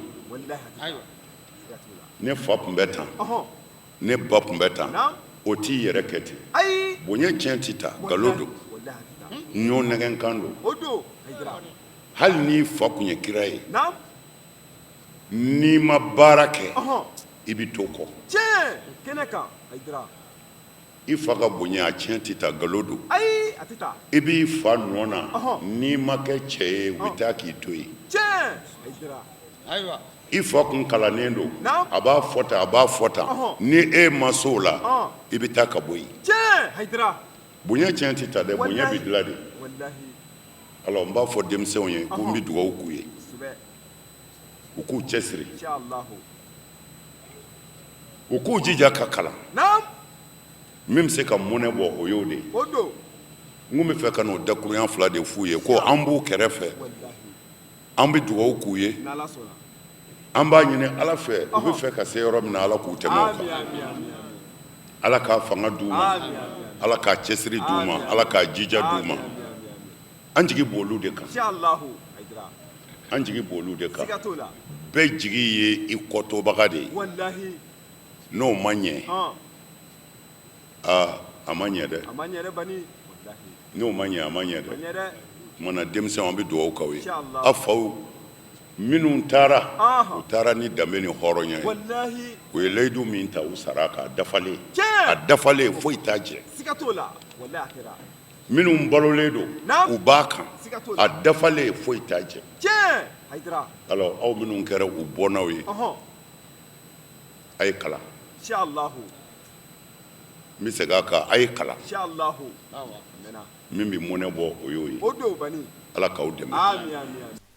ne fa tun bɛ tan ne ba tun bɛ tan o t'i yɛrɛ kɛ ten bonya tiɲɛ tɛ ta nkalon don ɲɔ nɛgɛnkan don hali n'i fa tun ye kira ye n'i ma baara kɛ i bɛ to kɔ i fa ka bonya a tiɲɛ tɛ ta nkalon don ayi a tɛ ta i b'i fa nɔ na n'i ma kɛ cɛ ye u bɛ taa k'i to yen ayiwa i fa kun kalannen don a b'a fɔ tan a b'a fɔ tan ni e ma s'o la i bɛ taa ka bɔ yen bonya tiɲɛ tɛ ta dɛ bonya bɛ dilan de alors n b'a fɔ denmisɛnw ye ko n bɛ dugawu k'u ye u k'u cɛsiri u k'u jija ka kalan min bɛ se ka mɔnɛ bɔ o y'o de ye n kun bɛ fɛ ka n'o dakurunya fila de f'u ye ko an b'u kɛrɛfɛ an bɛ dugawu k'u ye an b'a ɲini ala fɛ u bɛ fɛ ka se yɔrɔ min na ala k'u tɛmɛ o kan ala k'a fanga d'u ma ala k'a cɛsiri d'u ma ala k'a jija d'u ma an jigi b'olu de kan an jigi b'olu de kan bɛɛ jigi ye i kɔtobaga de ye n'o ma ɲɛ aa a ma ɲɛ dɛ n'o ma ɲɛ a ma ɲɛ dɛ tuma na denmisɛnw an bɛ dugawu k'aw ye aw faw minnu taara u taara ni danbe ni hɔrɔnya ye u ye layidu min ta u sara k'a dafalen a dafalen foyi t'a jɛ minnu balolen don u b'a kan a dafalen foyi t'a jɛ alors aw minnu kɛra u bɔnnaw ye a ye kalan n bɛ segin a kan a ye kalan min bɛ mɔnɛ bɔ o y'o ye ala k'aw dɛmɛ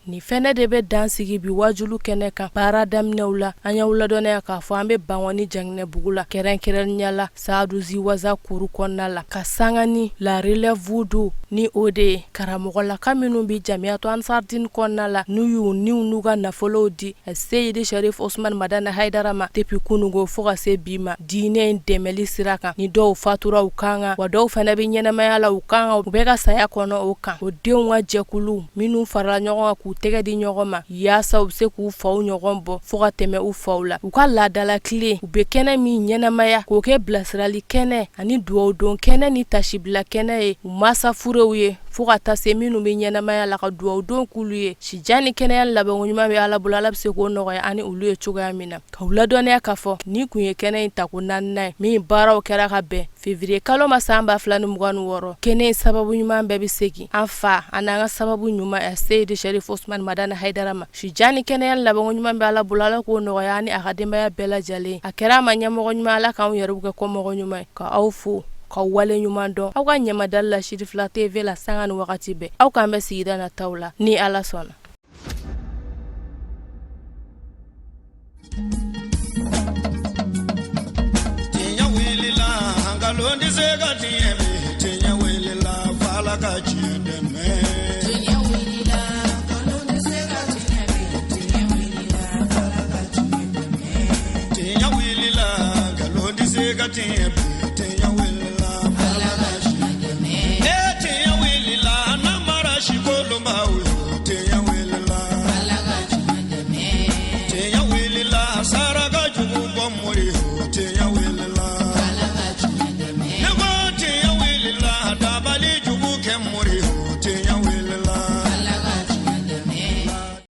Nin fɛnɛ de bɛ dan sigi bi wajulu kɛnɛ kan baara daminɛw la an y'aw ladɔnniya k'a fɔ an bɛ Bankɔni Janginɛbugu la kɛrɛnkɛrɛnnenya la Sadu Ziwaza kuru kɔnɔna la ka sanga ni la relève wudu ni o de ye karamɔgɔlaka minnu bɛ Jamiyatu Ansardini kɔnɔna la n'u y'u niw n'u ka nafolow di Seyidi Sherif Osman Madani Hayidara ma depuis kununko fo ka se bi ma diinɛ in dɛmɛli sira kan ni dɔw fatura u kan kan wa dɔw fana bɛ ɲɛnamaya la u kan kan u bɛ ka saya kɔnɔ o kan o denw ka jɛkulu minnu farala ɲɔgɔn kan k'u tɛgɛ di ɲɔgɔn ma yaasa u bɛ se k'u faw ɲɔgɔn bɔ fo ka tɛmɛ u faw la u ka laadala tile u bɛ kɛnɛ min ɲɛnamaya k'o kɛ bilasirali kɛnɛ ani dugawudon kɛnɛ ni tasibila kɛnɛ ye u mansa furew ye. fo ka taa se minnu bɛ ɲɛnamaya la ka dugawu don k'olu ye sijan ni kɛnɛya labanko ɲuman bɛ Ala bolo Ala bɛ se k'o nɔgɔya an ni olu ye cogoya min na k'aw ladɔnniya k'a fɔ nin kun ye kɛnɛ in tako naaninan ye min baaraw kɛra ka bɛn février kalo ma san 2026. Kɛnɛ in sababu ɲuman bɛɛ bɛ segin an fa ani an ka sababu ɲuman Seyidi Sɛrifu Usumani Madani Hayidara ma. Sijan ni kɛnɛya labanko ɲuman bɛ Ala bolo, Ala k'o nɔgɔya an ni a ka denbaya bɛɛ lajɛlen. A kɛra an ma ɲɛmɔgɔ ɲuman, Ala k'anw yɛrɛw kɛ kɔmɔgɔ ɲuman ye. Ka aw fo ka wale ɲuman dɔn aw ka ɲɛmadali la Sirifila TV la sanga ni wagati bɛɛ. Aw k'an bɛn sigida nataw la ni Ala sɔnna. Tiɲɛ wulila nkalon tɛ se ka tiɲɛ bi tiɲɛ wulila f'Ala ka tiɲɛ dɛmɛ. Tiɲɛ wulila nkalon tɛ se ka tiɲɛ bi tiɲɛ wulila f'Ala ka tiɲɛ dɛmɛ. Tiɲɛ wulila nkalon tɛ se ka tiɲɛ bi.